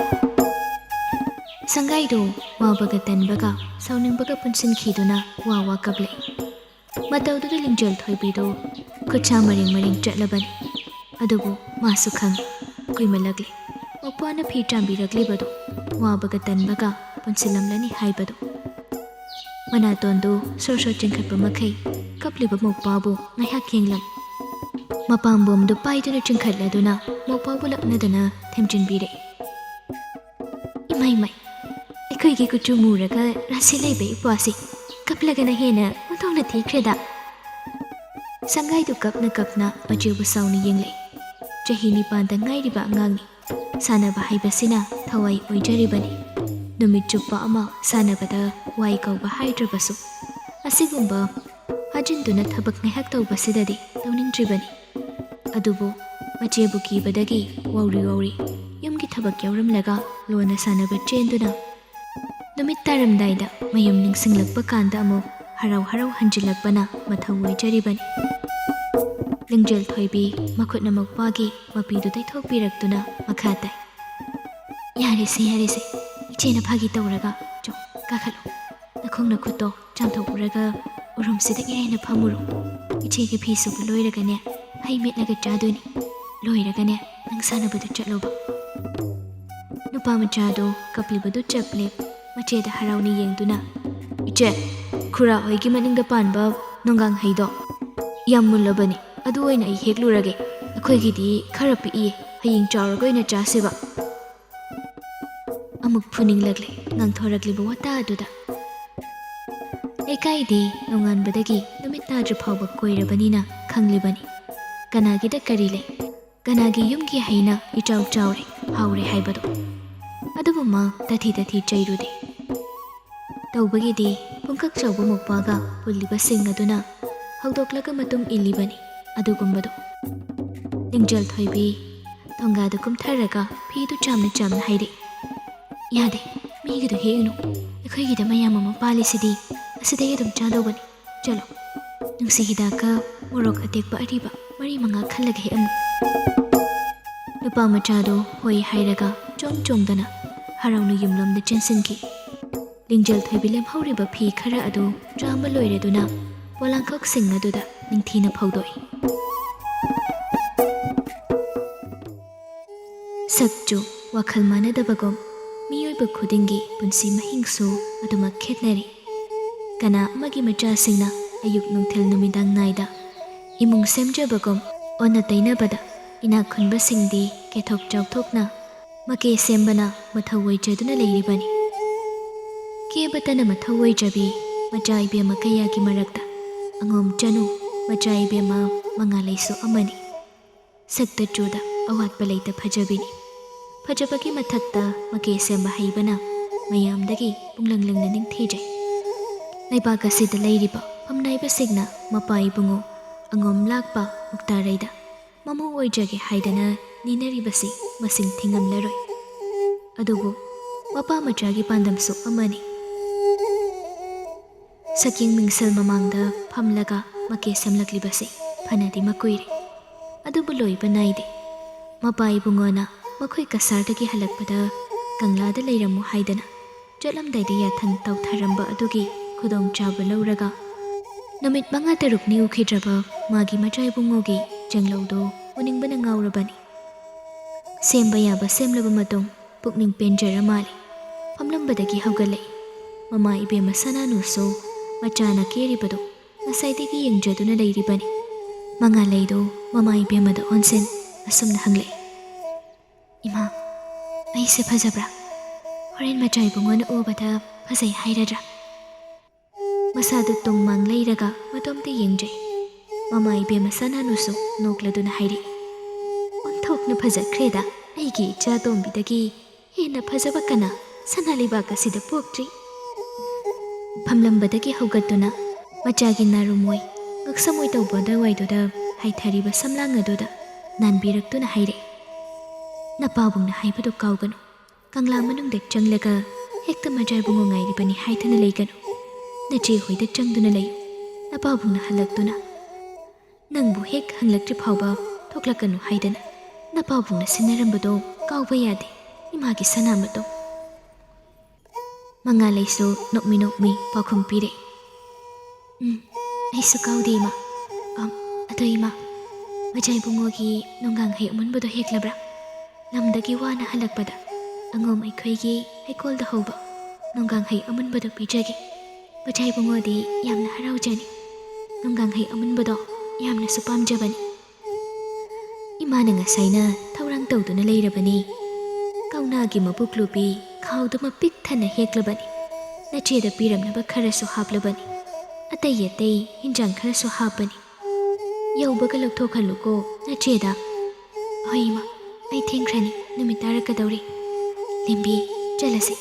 ꯁꯪꯒꯥꯏꯗꯨ ꯋꯥꯕꯒ ꯇꯟꯕꯒ ꯁꯥꯎꯅꯤꯡꯕꯒ ꯄꯨꯟꯁꯤꯟꯈꯤꯗꯨꯅ ꯋꯥ ꯋꯥ ꯀꯞꯂꯦ꯫ ꯃꯇꯧꯗꯨꯗ ꯂꯤꯡꯖꯦꯜ ꯊꯣꯏꯕꯤꯗꯨ ꯈꯨꯠꯁꯥ ꯃꯔꯦꯡ ꯃꯔꯦꯡ ꯆꯠꯂꯕꯅꯤ꯫ ꯑꯗꯨꯕꯨ ꯃꯥꯁꯨ ꯈꯪꯏ, ꯀꯨꯏꯃꯜꯂꯛꯂꯦ꯫ ꯃꯧꯄ꯭ꯋꯥꯅ ꯐꯤ ꯆꯥꯝꯕꯤꯔꯛꯂꯤꯕꯗꯨ ꯋꯥꯕꯒ ꯇꯟꯕꯒ ꯄꯨꯟꯁꯤꯜꯂꯝꯂꯅꯤ ꯍꯥꯏꯕꯗꯨ꯫ ꯃꯅꯥꯇꯣꯟꯗꯨ ꯁꯣꯔ ꯁꯣꯔ ꯆꯤꯡꯈꯠꯄ ꯃꯈꯩ ꯀꯞꯂꯤꯕ ꯃꯧꯄ꯭ꯋꯥꯕꯨ ꯉꯥꯏꯍꯥꯛ ꯌꯦꯡꯂꯝꯃꯤ꯫ ꯃꯄꯥꯝꯕꯣꯝꯗꯨ ꯄꯥꯏꯗꯨꯅ ꯆꯤꯡꯈꯠꯂꯗꯨꯅ ꯃꯧꯄ꯭ꯋꯥꯕꯨ ꯂꯛꯅꯗꯅ ꯊꯦꯝꯖꯤꯟꯕꯤꯔꯛꯏ꯫ "ꯏꯃꯥꯏ ꯃꯥꯏ, ꯑꯩꯈꯣꯏꯒꯤ ꯀꯨꯆꯨ ꯃꯨꯔꯒ ꯔꯥꯁꯤ ꯂꯩꯕ ꯏꯄ꯭ꯋꯥꯁꯤ ꯀꯞꯂꯒꯅ ꯍꯦꯟꯅ ꯑꯣꯟꯊꯣꯛꯅ ꯊꯤꯈ꯭ꯔꯦꯗ꯫" ꯁꯪꯒꯥꯏꯗꯨ ꯀꯞꯅ ꯀꯞꯅ ꯃꯆꯦꯕꯨ ꯁꯥꯎꯅ ꯌꯦꯡꯂꯛꯏ꯫ ꯆꯍꯤ ꯅꯤꯄꯥꯟꯗ ꯉꯥꯏꯔꯤꯕ ꯑꯉꯥꯡꯅꯤ꯫ ꯁꯥꯟꯅꯕ ꯍꯥꯏꯕꯁꯤꯅ ꯊꯋꯥꯏ ꯑꯣꯏꯖꯔꯤꯕꯅꯤ꯫ ꯅꯨꯃꯤꯠ ꯆꯨꯞꯄ ꯑꯃ ꯁꯥꯟꯅꯕꯗ ꯋꯥꯏ ꯀꯧꯕ ꯍꯥꯏꯗ꯭ꯔꯕꯁꯨ, ꯑꯁꯤꯒꯨꯝꯕ ꯍꯥꯖꯤꯟꯗꯨꯅ ꯊꯕꯛ ꯉꯥꯏꯍꯥꯛ ꯇꯧꯕꯁꯤꯗꯗꯤ ꯇꯧꯅꯤꯡꯗ꯭ꯔꯤꯕꯅꯤ꯫ ꯑꯗꯨꯕꯨ ꯃꯆꯦꯕꯨ ꯀꯤꯕꯗꯒꯤ ꯋꯥꯎꯔꯤ ꯋꯥꯎꯔꯤ ꯌꯨꯝꯒꯤ ꯊꯕꯛ ꯌꯥꯎꯔꯝꯂꯒ ꯂꯣꯟꯅ ꯁꯥꯟꯅꯕ ꯆꯦꯟꯗꯨꯅ ꯅꯨꯃꯤꯠ ꯇꯥꯔꯝꯗꯥꯏꯗ ꯃꯌꯨꯝ ꯅꯤꯡꯁꯤꯡꯂꯛꯄ ꯀꯥꯟꯗ ꯑꯃꯨꯛ ꯍꯔꯥꯎ ꯍꯔꯥꯎ ꯍꯟꯖꯤꯜꯂꯛꯄꯅ ꯃꯊꯧ ꯑꯣꯏꯖꯔꯤꯕꯅꯤ꯫ ꯂꯤꯡꯖꯦꯜ ꯊꯣꯏꯕꯤ ꯃꯈꯨꯠꯅ ꯃꯧꯄ꯭ꯋꯥꯒꯤ ꯃꯄꯤꯗꯨ ꯇꯩꯊꯣꯛꯄꯤꯔꯛꯇꯨꯅ ꯃꯈꯥ ꯇꯥꯏ꯫ "ꯌꯥꯔꯦꯁꯦ, ꯌꯥꯔꯦꯁꯦ, ꯏꯆꯦꯅ ꯐꯥꯒꯤ ꯇꯧꯔꯒ꯫ ꯆꯣ, ꯀꯥꯈꯠꯂꯣ꯫ ꯅꯈꯣꯡ ꯅꯈꯨꯠꯇꯣ ꯆꯥꯝꯊꯣꯛꯎꯔꯒ ꯎꯔꯨꯝꯁꯤꯗ ꯏꯔꯦꯅ ꯐꯝꯃꯨꯔꯣ꯫ ꯏꯆꯦꯒꯤ ꯐꯤ ꯁꯨꯕ ꯂꯣꯏꯔꯒꯅꯦ, ꯍꯩ ꯃꯦꯠꯂꯒ ꯆꯥꯗꯣꯏꯅꯤ꯫ ꯂꯣꯏꯔꯒꯅꯦ, ꯅꯪ ꯁꯥꯟꯅꯕꯗ ꯆꯠꯂꯣꯕ꯫" ꯅꯨꯄꯥ ꯃꯆꯥꯗꯣ ꯀꯞꯂꯤꯕꯗꯨ ꯆꯞ ꯂꯦꯞ ꯃꯆꯦꯗ ꯍꯔꯥꯎꯅ ꯌꯦꯡꯗꯨꯅ, "ꯏꯆꯦ, ꯈꯨꯔꯥ ꯍꯣꯏꯒꯤ ꯃꯅꯤꯡꯗ ꯄꯥꯟꯕ ꯅꯣꯡꯒꯥꯡ ꯍꯩꯗꯣ ꯌꯥꯝ ꯃꯨꯜꯂꯕꯅꯤ, ꯑꯗꯨ ꯑꯣꯏꯅ ꯑꯩ ꯍꯦꯛꯂꯨꯔꯒꯦ꯫ ꯑꯩꯈꯣꯏꯒꯤꯗꯤ ꯈꯔ ꯄꯤꯛꯏ, ꯍꯌꯦꯡ ꯆꯥꯎꯔꯒ ꯑꯣꯏꯅ ꯆꯥꯁꯦꯕ꯫" ꯑꯃꯨꯛ ꯐꯨꯅꯤꯡꯂꯛꯂꯦ ꯉꯥꯡꯊꯣꯔꯛꯂꯤꯕ ꯋꯥꯇꯥ ꯑꯗꯨꯗ꯫ ꯂꯩꯀꯥꯏꯗꯤ ꯅꯣꯡꯉꯥꯟꯕꯗꯒꯤ ꯅꯨꯃꯤꯠ ꯇꯥꯗ꯭ꯔꯤ ꯐꯥꯎꯕ ꯀꯣꯏꯔꯕꯅꯤꯅ ꯈꯪꯂꯤꯕꯅꯤ ꯀꯅꯥꯒꯤꯗ ꯀꯔꯤ ꯂꯩ꯫ ꯀꯅꯥꯒꯤ ꯌꯨꯝꯒꯤ ꯍꯩꯅ ꯏꯆꯥꯎ ꯆꯥꯎꯔꯦ, ꯍꯥꯎꯔꯦ ꯍꯥꯏꯕꯗꯣ꯫ ꯑꯗꯨꯕꯨ ꯃꯥ ꯇꯥꯊꯤ ꯇꯥꯊꯤ ꯆꯩꯔꯨꯗꯦ꯫ ꯇꯧꯕꯒꯤꯗꯤ ꯄꯨꯡꯀꯛ ꯆꯥꯎꯕ ꯃꯧꯄ꯭ꯋꯥꯒ ꯄꯨꯜꯂꯤꯕꯁꯤꯡ ꯑꯗꯨꯅ ꯍꯧꯗꯣꯛꯂꯒ ꯃꯇꯨꯡ ꯏꯜꯂꯤꯕꯅꯤ ꯑꯗꯨꯒꯨꯝꯕꯗꯣ꯫ ꯂꯤꯡꯖꯦꯜ ꯊꯣꯏꯕꯤ ꯊꯣꯡꯒꯥꯗ ꯀꯨꯝꯊꯔꯒ ꯐꯤꯗꯨ ꯆꯥꯝꯅ ꯆꯥꯝꯅ ꯍꯥꯏꯔꯛꯏ꯫ "ꯌꯥꯗꯦ, ꯃꯤꯒꯤꯗꯣ ꯍꯦꯛꯎꯅꯨ꯫ ꯑꯩꯈꯣꯏꯒꯤꯗ ꯃꯌꯥꯝ ꯑꯃ ꯄꯥꯜꯂꯤꯁꯤꯗꯤ, ꯑꯁꯤꯗꯒꯤ ꯑꯗꯨꯝ ꯆꯥꯗꯧꯕꯅꯤ꯫ ꯆꯠꯂꯣ, ꯅꯨꯡꯁꯤ ꯍꯤꯗꯥꯛꯀ ꯃꯣꯔꯣꯛ ꯑꯇꯦꯛꯄ ꯑꯔꯤꯕ ꯃꯔꯤ ꯃꯉꯥ ꯈꯜꯂꯒ ꯍꯦꯛꯑꯝꯃꯨ꯫" ꯅꯨꯄꯥ ꯃꯆꯥꯗꯣ ꯍꯣꯏ ꯍꯥꯏꯔꯒ ꯆꯣꯡ ꯆꯣꯡꯗꯅ ꯍꯔꯥꯎꯅ ꯌꯨꯝꯂꯣꯝꯗ ꯆꯦꯟꯁꯤꯟꯈꯤ꯫ ꯂꯤꯡꯖꯦꯜ ꯊꯣꯏꯕꯤ ꯂꯦꯝꯍꯧꯔꯤꯕ ꯐꯤ ꯈꯔ ꯑꯗꯨ ꯆꯥꯝꯕ ꯂꯣꯏꯔꯗꯨꯅ ꯄꯣꯂꯥꯡꯈꯣꯛꯁꯤꯡ ꯑꯗꯨꯗ ꯅꯤꯡꯊꯤꯅ ꯐꯧꯗꯣꯛꯏ꯫ ꯁꯛꯆꯨ ꯋꯥꯈꯜ ꯃꯥꯟꯅꯗꯕꯒꯨꯝ ꯃꯤꯑꯣꯏꯕ ꯈꯨꯗꯤꯡꯒꯤ ꯄꯨꯟꯁꯤ ꯃꯍꯤꯡꯁꯨ ꯑꯗꯨꯃꯛ ꯈꯦꯠꯅꯔꯤ꯫ ꯀꯅꯥ ꯑꯃꯒꯤ ꯃꯆꯥꯁꯤꯡꯅ ꯑꯌꯨꯛ ꯅꯨꯡꯊꯤꯜ ꯅꯨꯃꯤꯗꯥꯡ ꯅꯥꯏꯗ ꯏꯃꯨꯡ ꯁꯦꯝꯖꯕꯒꯨꯝ ꯑꯣꯟꯅ ꯇꯩꯅꯕꯗ ꯏꯅꯥꯛ ꯈꯨꯟꯕꯁꯤꯡꯗꯤ ꯀꯦꯊꯣꯛ ꯆꯥꯎꯊꯣꯛꯅ ꯃꯀꯦ ꯁꯦꯝꯕꯅ ꯃꯊꯧ ꯑꯣꯏꯖꯗꯨꯅ ꯂꯩꯔꯤꯕꯅꯤ꯫ ꯀꯦꯕꯇꯅ ꯃꯊꯧ ꯑꯣꯏꯖꯕꯤ ꯃꯆꯥ ꯏꯕꯦꯝꯃ ꯀꯌꯥꯒꯤ ꯃꯔꯛꯇ ꯑꯉꯣꯝ ꯆꯅꯨ ꯃꯆꯥ ꯏꯕꯦꯝꯃ ꯃꯉꯥꯂꯩꯁꯨ ꯑꯃꯅꯤ꯫ ꯁꯛꯇ ꯆꯨꯗ ꯑꯋꯥꯠꯄ ꯂꯩꯇ ꯐꯖꯕꯤꯅꯤ꯫ ꯐꯖꯕꯒꯤ ꯃꯊꯛꯇ ꯃꯀꯦ ꯁꯦꯝꯕ ꯍꯩꯕꯅ ꯃꯌꯥꯝꯗꯒꯤ ꯄꯨꯡꯂꯪ ꯂꯪꯅ ꯅꯤꯡꯊꯤꯖꯩ꯫ ꯂꯩꯕꯥꯛ ꯑꯁꯤꯗ ꯂꯩꯔꯤꯕ ꯐꯝꯅꯥꯏꯕꯁꯤꯡꯅ ꯃꯄꯥ ꯏꯕꯨꯡꯉꯣ ꯑꯉꯣꯝ ꯂꯥꯛꯄ ꯃꯨꯛꯇꯥꯔꯩꯗ ꯃꯃꯧ ꯑꯣꯏꯖꯒꯦ ꯍꯥꯏꯗꯅ ꯅꯤꯅꯔꯤꯕꯁꯤ ꯃꯁꯤꯡ ꯊꯤꯉꯝꯂꯔꯣꯏ꯫ ꯑꯗꯨꯕꯨ ꯃꯄꯥ ꯃꯆꯥꯒꯤ ꯄꯥꯟꯗꯝꯁꯨ ꯑꯃꯅꯤ꯫ ꯁꯛꯌꯦꯡ ꯃꯤꯡꯁꯦꯜ ꯃꯃꯥꯡꯗ ꯐꯝꯂꯒ ꯃꯀꯦ ꯁꯦꯝꯂꯛꯂꯤꯕꯁꯤ ꯐꯅꯗꯤ ꯃꯀꯨꯏꯔꯦ꯫ ꯑꯗꯨꯕꯨ ꯂꯣꯏꯕ ꯅꯥꯏꯗꯦ꯫ ꯃꯄꯥ ꯏꯕꯨꯡꯉꯣꯅ ꯃꯈꯣꯏ ꯀꯁꯥꯔꯗꯒꯤ ꯍꯜꯂꯛꯄꯗ ꯀꯪꯂꯥꯗ ꯂꯩꯔꯝꯃꯨ ꯍꯥꯏꯗꯅ ꯆꯠꯂꯝꯗꯥꯏꯗ ꯌꯥꯊꯪ ꯇꯧꯊꯔꯝꯕ ꯑꯗꯨꯒꯤ ꯈꯨꯗꯣꯡꯆꯥꯕ ꯂꯧꯔꯒ ꯅꯨꯃꯤꯠ ꯃꯉꯥ ꯇꯔꯨꯛꯅꯤ ꯎꯈꯤꯗ꯭ꯔꯕ ꯃꯥꯒꯤ ꯃꯆꯥ ꯏꯕꯨꯡꯉꯣꯒꯤ ꯆꯦꯡꯂꯧꯗꯣ ꯎꯅꯤꯡꯕꯅ ꯉꯥꯎꯔꯕꯅꯤ꯫ ꯁꯦꯝꯕ ꯌꯥꯕ ꯁꯦꯝꯂꯕ ꯃꯇꯨꯡ ꯄꯨꯛꯅꯤꯡ ꯄꯦꯟꯖꯔ ꯃꯥꯜꯂꯤ꯫ ꯐꯝꯂꯝꯕꯗꯒꯤ ꯍꯧꯒꯠꯂꯛꯏ꯫ ꯃꯃꯥ ꯏꯕꯦꯝꯃ ꯁꯅꯥꯅꯨꯁꯨ ꯃꯆꯥꯅ ꯀꯦꯔꯤꯕꯗꯨ ꯉꯁꯥꯏꯗꯒꯤ ꯌꯦꯡꯖꯗꯨꯅ ꯂꯩꯔꯤꯕꯅꯤ꯫ ꯃꯉꯥꯂꯩꯗꯨ ꯃꯃꯥ ꯏꯕꯦꯝꯃꯗ ꯑꯣꯟꯁꯤꯟ ꯑꯁꯨꯝꯅ ꯍꯪꯂꯛꯏ, "ꯏꯃꯥ, ꯑꯩꯁꯦ ꯐꯖꯕ꯭ꯔꯥ? ꯍꯣꯔꯦꯟ ꯃꯆꯥ ꯏꯕꯨꯡꯉꯣꯅ ꯎꯕꯗ ꯐꯖꯩ ꯍꯥꯏꯔꯗ꯭ꯔꯥ?" ꯃꯁꯥꯗꯨ ꯇꯨꯝ ꯃꯥꯡ ꯂꯩꯔꯒ ꯃꯇꯣꯝꯇ ꯌꯦꯡꯖꯩ꯫ ꯃꯃꯥ ꯏꯕꯦꯝꯃ ꯁꯅꯥꯅꯨꯁꯨ ꯅꯣꯛꯂꯗꯨꯅ ꯍꯥꯏꯔꯛꯏ, ꯅ ꯐꯖꯈ꯭ꯔꯦꯗ, ꯑꯩꯒꯤ ꯏꯆꯥ ꯇꯣꯝꯕꯤꯗꯒꯤ ꯍꯦꯟꯅ ꯐꯖꯕ ꯀꯅꯥ ꯁꯅꯥ ꯂꯩꯕꯥꯛ ꯑꯁꯤꯗ ꯄꯣꯛꯇ꯭ꯔꯤ꯫ ꯐꯝꯂꯝꯕꯗꯒꯤ ꯍꯧꯒꯠꯇꯨꯅ ꯃꯆꯥꯒꯤ ꯅꯥꯔꯨꯝꯃꯣꯏ, ꯉꯛꯁꯝ ꯑꯣꯏ ꯇꯧꯕ ꯑꯗꯨꯋꯥꯏꯗꯨꯗ ꯍꯥꯏꯊꯔꯤꯕ ꯁꯝꯂꯥꯡ ꯑꯗꯨꯗ ꯅꯥꯟꯕꯤꯔꯛꯇꯨꯅ ꯍꯥꯏꯔꯦ, "ꯅꯄꯥꯕꯨꯡꯅ ꯍꯥꯏꯕꯗꯨ ꯀꯥꯎꯒꯅꯨ꯫ ꯀꯪꯂꯥ ꯃꯅꯨꯡꯗ ꯆꯪꯂꯒ ꯍꯦꯛꯇ ꯃꯖꯥꯏꯕꯨꯡꯉꯣ ꯉꯥꯏꯔꯤꯕꯅꯤ ꯍꯥꯏꯗꯨꯅ ꯂꯩꯒꯅꯨ꯫ ꯅꯆꯦ ꯍꯣꯏꯗ ꯆꯪꯗꯨꯅ ꯂꯩꯌꯨ꯫ ꯅꯄꯥꯕꯨꯡꯅ ꯍꯜꯂꯛꯇꯨꯅ ꯅꯪꯕꯨ ꯍꯦꯛ ꯍꯪꯂꯛꯇ꯭ꯔꯤ ꯐꯥꯎꯕ ꯊꯣꯛꯂꯛꯀꯅꯨ ꯍꯥꯏꯗꯅ ꯅꯄꯥꯕꯨꯡꯅ ꯁꯤꯟꯅꯔꯝꯕꯗꯣ ꯀꯥꯎꯕ ꯌꯥꯗꯦ, ꯏꯃꯥꯒꯤ ꯁꯅꯥ ꯃꯇꯨꯝ꯫" ꯃꯉꯥꯂꯩꯁꯨ ꯅꯣꯛꯃꯤ ꯅꯣꯛꯃꯤ ꯄꯥꯎꯈꯨꯝ ꯄꯤꯔꯦ, "ꯎꯝ, ꯑꯩꯁꯨ ꯀꯥꯎꯗꯦ, ꯏꯃꯥ꯫ ꯑꯝ, ꯑꯗꯣ ꯏꯃꯥ, ꯃꯖꯥꯏꯕꯨꯡꯉꯣꯒꯤ ꯅꯨꯡꯒꯥꯡ ꯍꯩ ꯑꯃꯨꯟꯕꯗꯣ ꯍꯦꯛꯂꯕ꯭ꯔꯥ? ꯂꯝꯗꯒꯤ ꯋꯥꯅ ꯍꯜꯂꯛꯄꯗ ꯑꯉꯣꯝ ꯑꯩꯈꯣꯏꯒꯤ ꯍꯩꯀꯣꯜꯗ ꯍꯧꯕ ꯅꯨꯡꯒꯥꯡ ꯍꯩ ꯑꯃꯨꯟꯕꯗꯣ ꯄꯤꯖꯒꯦ꯫ ꯃꯖꯥꯏꯕꯨꯡꯉꯣꯗꯤ ꯌꯥꯝꯅ ꯍꯔꯥꯎꯖꯅꯤ꯫ ꯅꯨꯡꯒꯥꯡ ꯍꯩ ꯑꯃꯨꯟꯕꯗꯣ ꯌꯥꯝꯅꯁꯨ ꯄꯥꯝꯖꯕꯅꯤ꯫" ꯏꯃꯥꯅ ꯉꯁꯥꯏꯅ ꯊꯧꯔꯥꯡ ꯇꯧꯗꯨꯅ ꯂꯩꯔꯕꯅꯤ꯫ ꯀꯧꯅꯥꯒꯤ ꯃꯕꯨꯛ ꯂꯨꯕꯤ ꯈꯥꯎꯗꯨꯃ ꯄꯤꯛ ꯊꯟꯅ ꯍꯦꯛꯂꯕꯅꯤ꯫ ꯅꯆꯦꯗ ꯄꯤꯔꯝꯅꯕ ꯈꯔꯁꯨ ꯍꯥꯞꯂꯕꯅꯤ꯫ ꯑꯇꯩ ꯑꯇꯩ ꯍꯤꯟꯖꯥꯡ ꯈꯔꯁꯨ ꯍꯥꯞꯄꯅꯤ꯫ "ꯌꯧꯕꯒ ꯂꯧꯊꯣꯛꯍꯜꯂꯨꯀꯣ ꯅꯆꯦꯗ꯫" "ꯍꯣꯏ ꯏꯃꯥ, ꯑꯩ ꯊꯦꯡꯈ꯭ꯔꯅꯤ, ꯅꯨꯃꯤꯠ ꯇꯥꯔꯛꯀꯗꯧꯔꯦ꯫ ꯂꯦꯝꯕꯤ, ꯆꯠꯂꯁꯤ꯫"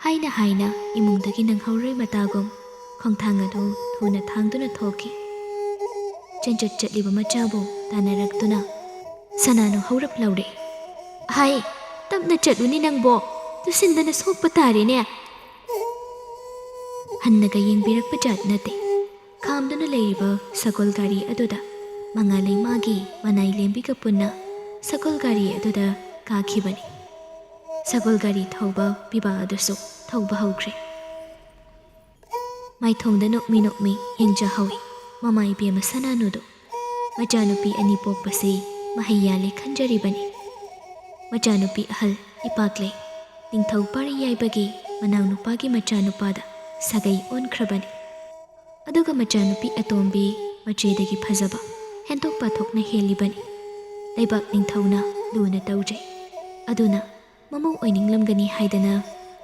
ꯍꯥꯏꯅ ꯍꯥꯏꯅ ꯏꯃꯨꯡꯗꯒꯤ ꯅꯪꯍꯧꯔꯣꯏ ꯃꯇꯥꯒꯨꯝ ꯈꯣꯡꯊꯥꯡ ꯑꯗꯨ ꯊꯨꯅ ꯊꯥꯡꯗꯨꯅ ꯊꯣꯛꯈꯤ꯫ ꯆꯦꯟꯆꯠ ꯆꯠꯂꯤꯕ ꯃꯆꯥꯕꯨ ꯇꯥꯟꯅꯔꯛꯇꯨꯅ ꯁꯅꯥꯅꯨ ꯍꯧꯔꯞ ꯂꯥꯎꯔꯛꯏ, "ꯍꯥꯏ, ꯇꯞꯅ ꯆꯠꯂꯨꯅꯦ ꯅꯪꯕꯣ, ꯇꯨꯁꯤꯟꯗꯅ ꯁꯣꯛꯄ ꯇꯥꯔꯦꯅꯦ꯫" ꯍꯟꯅꯒ ꯌꯦꯡꯕꯤꯔꯛꯄ ꯖꯥꯠ ꯅꯠꯇꯦ꯫ ꯈꯥꯝꯗꯨꯅ ꯂꯩꯔꯤꯕ ꯁꯒꯣꯜ ꯒꯥꯔꯤ ꯑꯗꯨꯗ ꯃꯉꯥꯂꯩ ꯃꯥꯒꯤ ꯃꯅꯥꯏ ꯂꯦꯝꯕꯤꯒ ꯄꯨꯟꯅ ꯁꯒꯣꯜ ꯒꯥꯔꯤ ꯑꯗꯨꯗ ꯀꯥꯈꯤꯕꯅꯤ꯫ ꯁꯒꯣꯜ ꯒꯥꯔꯤ ꯊꯧꯕ ꯄꯤꯕꯥ ꯑꯗꯨꯁꯨ ꯊꯧꯕ ꯍꯧꯈ꯭ꯔꯦ꯫ ꯃꯥꯏꯊꯣꯡꯗ ꯅꯣꯛꯃꯤ ꯅꯣꯛꯃꯤ ꯌꯦꯡꯖꯍꯧꯏ ꯃꯃꯥ ꯏꯕꯦꯝꯃ ꯁꯅꯥꯅꯨꯗꯨ꯫ ꯃꯆꯥꯅꯨꯄꯤ ꯑꯅꯤ ꯄꯣꯛꯄꯁꯤ ꯃꯍꯩ ꯌꯥꯜꯂꯦ ꯈꯟꯖꯔꯤꯕꯅꯤ꯫ ꯃꯆꯥꯅꯨꯄꯤ ꯑꯍꯜ ꯏꯄꯥꯛꯂꯩ ꯅꯤꯡꯊꯧ ꯄꯥꯔꯤ ꯌꯥꯏꯕꯒꯤ ꯃꯅꯥꯎꯅꯨꯄꯥꯒꯤ ꯃꯆꯥꯅꯨꯄꯥꯗ ꯁꯥꯒꯩ ꯑꯣꯟꯈ꯭ꯔꯕꯅꯤ꯫ ꯑꯗꯨꯒ ꯃꯆꯥꯅꯨꯄꯤ ꯑꯇꯣꯝꯕꯤ ꯃꯆꯦꯗꯒꯤ ꯐꯖꯕ ꯍꯦꯟꯗꯣꯛ ꯄꯥꯊꯣꯛꯅ ꯍꯦꯜꯂꯤꯕꯅꯤ꯫ ꯂꯩꯕꯥꯛ ꯅꯤꯡꯊꯧꯅ ꯂꯨꯅ ꯇꯧꯖꯩ꯫ ꯑꯗꯨꯅ ꯃꯃꯧ ꯑꯣꯏꯅꯤꯡꯂꯝꯒꯅꯤ ꯍꯥꯏꯗꯅ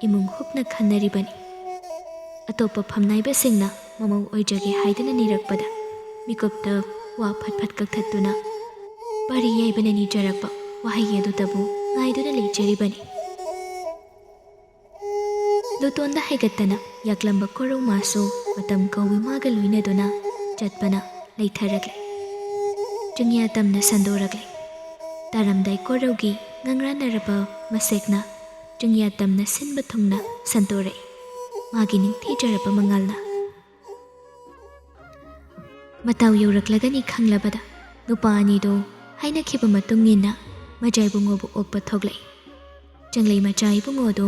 ꯏꯃꯨꯡ ꯍꯨꯞꯅ ꯈꯟꯅꯔꯤꯕꯅꯤ꯫ ꯑꯇꯣꯞꯄ ꯐꯝꯅꯥꯏꯕꯁꯤꯡꯅ ꯃꯃꯧ ꯑꯣꯏꯖꯒꯦ ꯍꯥꯏꯗꯨꯅ ꯅꯤꯔꯛꯄꯗ ꯃꯤꯀꯨꯞꯇ ꯋꯥ ꯐꯠ ꯐꯠ ꯀꯛꯊꯠꯇꯨꯅ, ꯄꯥꯔꯤ ꯌꯥꯏꯕꯅ ꯅꯤꯖꯔꯛꯄ ꯋꯥꯍꯩ ꯑꯗꯨꯗꯕꯨ ꯉꯥꯏꯗꯨꯅ ꯂꯩꯖꯔꯤꯕꯅꯤ꯫ ꯂꯨꯇꯣꯟꯗ ꯍꯥꯏꯒꯠꯇꯅ ꯌꯥꯛꯂꯝꯕ ꯀꯣꯔꯧ ꯃꯥꯁꯨ ꯃꯇꯝ ꯀꯧꯏ ꯃꯥꯒ ꯂꯣꯏꯅꯗꯨꯅ ꯆꯠꯄꯅ ꯂꯩꯊꯔꯛꯂꯦ꯫ ꯆꯤꯡꯌꯥ ꯇꯝꯅ ꯁꯟꯗꯣꯔꯛꯂꯦ꯫ ꯇꯥꯔꯝꯗꯥꯏ ꯀꯣꯔꯧꯒꯤ ꯉꯪꯔꯥꯟꯅꯔꯕ ꯃꯁꯦꯛꯅ ꯆꯤꯡꯌꯥ ꯇꯝꯅ ꯁꯤꯟꯕ ꯊꯨꯡꯅ ꯁꯟꯗꯣꯔꯛꯏ꯫ ꯃꯥꯒꯤ ꯅꯤꯡꯊꯤꯖꯔꯕ ꯃꯉꯥꯜꯅ꯫ ꯃꯇꯥꯎ ꯌꯧꯔꯛꯂꯒꯅꯤ ꯈꯪꯂꯕꯗ ꯅꯨꯄꯥ ꯑꯅꯤꯗꯨ ꯍꯥꯏꯅꯈꯤꯕ ꯃꯇꯨꯡ ꯏꯟꯅ ꯃꯖꯥ ꯏꯕꯨꯡꯉꯣꯕꯨ ꯑꯣꯛꯄ ꯊꯣꯛꯂꯛꯏ꯫ ꯆꯪꯂꯩ ꯃꯆꯥ ꯏꯕꯨꯡꯉꯣꯗꯨ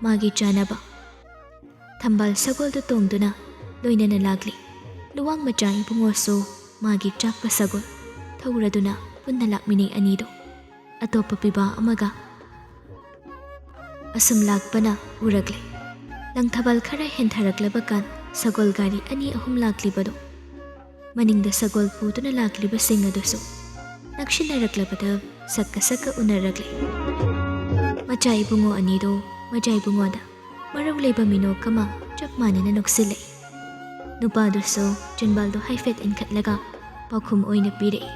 ꯃꯥꯒꯤ ꯆꯥꯅꯕ ꯊꯝꯕꯥꯜ ꯁꯒꯣꯜꯗꯨ ꯇꯣꯡꯗꯨꯅ ꯂꯣꯏꯅꯅ ꯂꯥꯛꯂꯤ꯫ ꯂꯨꯋꯥꯡ ꯃꯆꯥ ꯏꯕꯨꯡꯉꯣꯁꯨ ꯃꯥꯒꯤ ꯆꯥꯛꯄ ꯁꯒꯣꯜ ꯊꯧꯔꯗꯨꯅ ꯄꯨꯟꯅ ꯂꯥꯛꯃꯤꯟꯅꯩ ꯑꯅꯤꯗꯨ꯫ ꯑꯇꯣꯞꯄ ꯄꯤꯕꯥ ꯑꯃꯒ ꯑꯁꯨꯝ ꯂꯥꯛꯄꯅ ꯎꯔꯛꯂꯦ꯫ ꯂꯪꯊꯕꯥꯜ ꯈꯔ ꯍꯦꯟꯊꯔꯛꯂꯕ ꯀꯥꯟ ꯁꯒꯣꯜ ꯒꯥꯔꯤ ꯑꯅꯤ ꯑꯍꯨꯝ ꯂꯥꯛꯂꯤꯕꯗꯨ꯫ ꯃꯅꯤꯡꯗ ꯁꯒꯣꯜ ꯄꯨꯗꯨꯅ ꯂꯥꯛꯂꯤꯕꯁꯤꯡ ꯑꯗꯨꯁꯨ ꯅꯛꯁꯤꯟꯅꯔꯛꯂꯕꯗ ꯁꯛꯀ ꯁꯛꯀ ꯎꯅꯔꯛꯂꯦ꯫ ꯃꯆꯥ ꯏꯕꯨꯡꯉꯣ ꯑꯅꯤꯗꯨ ꯃꯖꯥ ꯏꯕꯨꯡꯉꯣꯗ ꯃꯔꯧ ꯂꯩꯕ ꯃꯤꯅꯣꯛ ꯑꯃ ꯆꯞ ꯃꯥꯟꯅꯅ ꯅꯣꯛꯁꯤꯜꯂꯛꯏ꯫ ꯅꯨꯄꯥꯗꯨꯁꯨ ꯆꯤꯟꯕꯥꯜꯗꯨ ꯍꯥꯏꯐꯦꯠ ꯏꯟꯈꯠꯂꯒ ꯄꯥꯎꯈꯨꯝ ꯑꯣꯏꯅ ꯄꯤꯔꯛꯏ꯫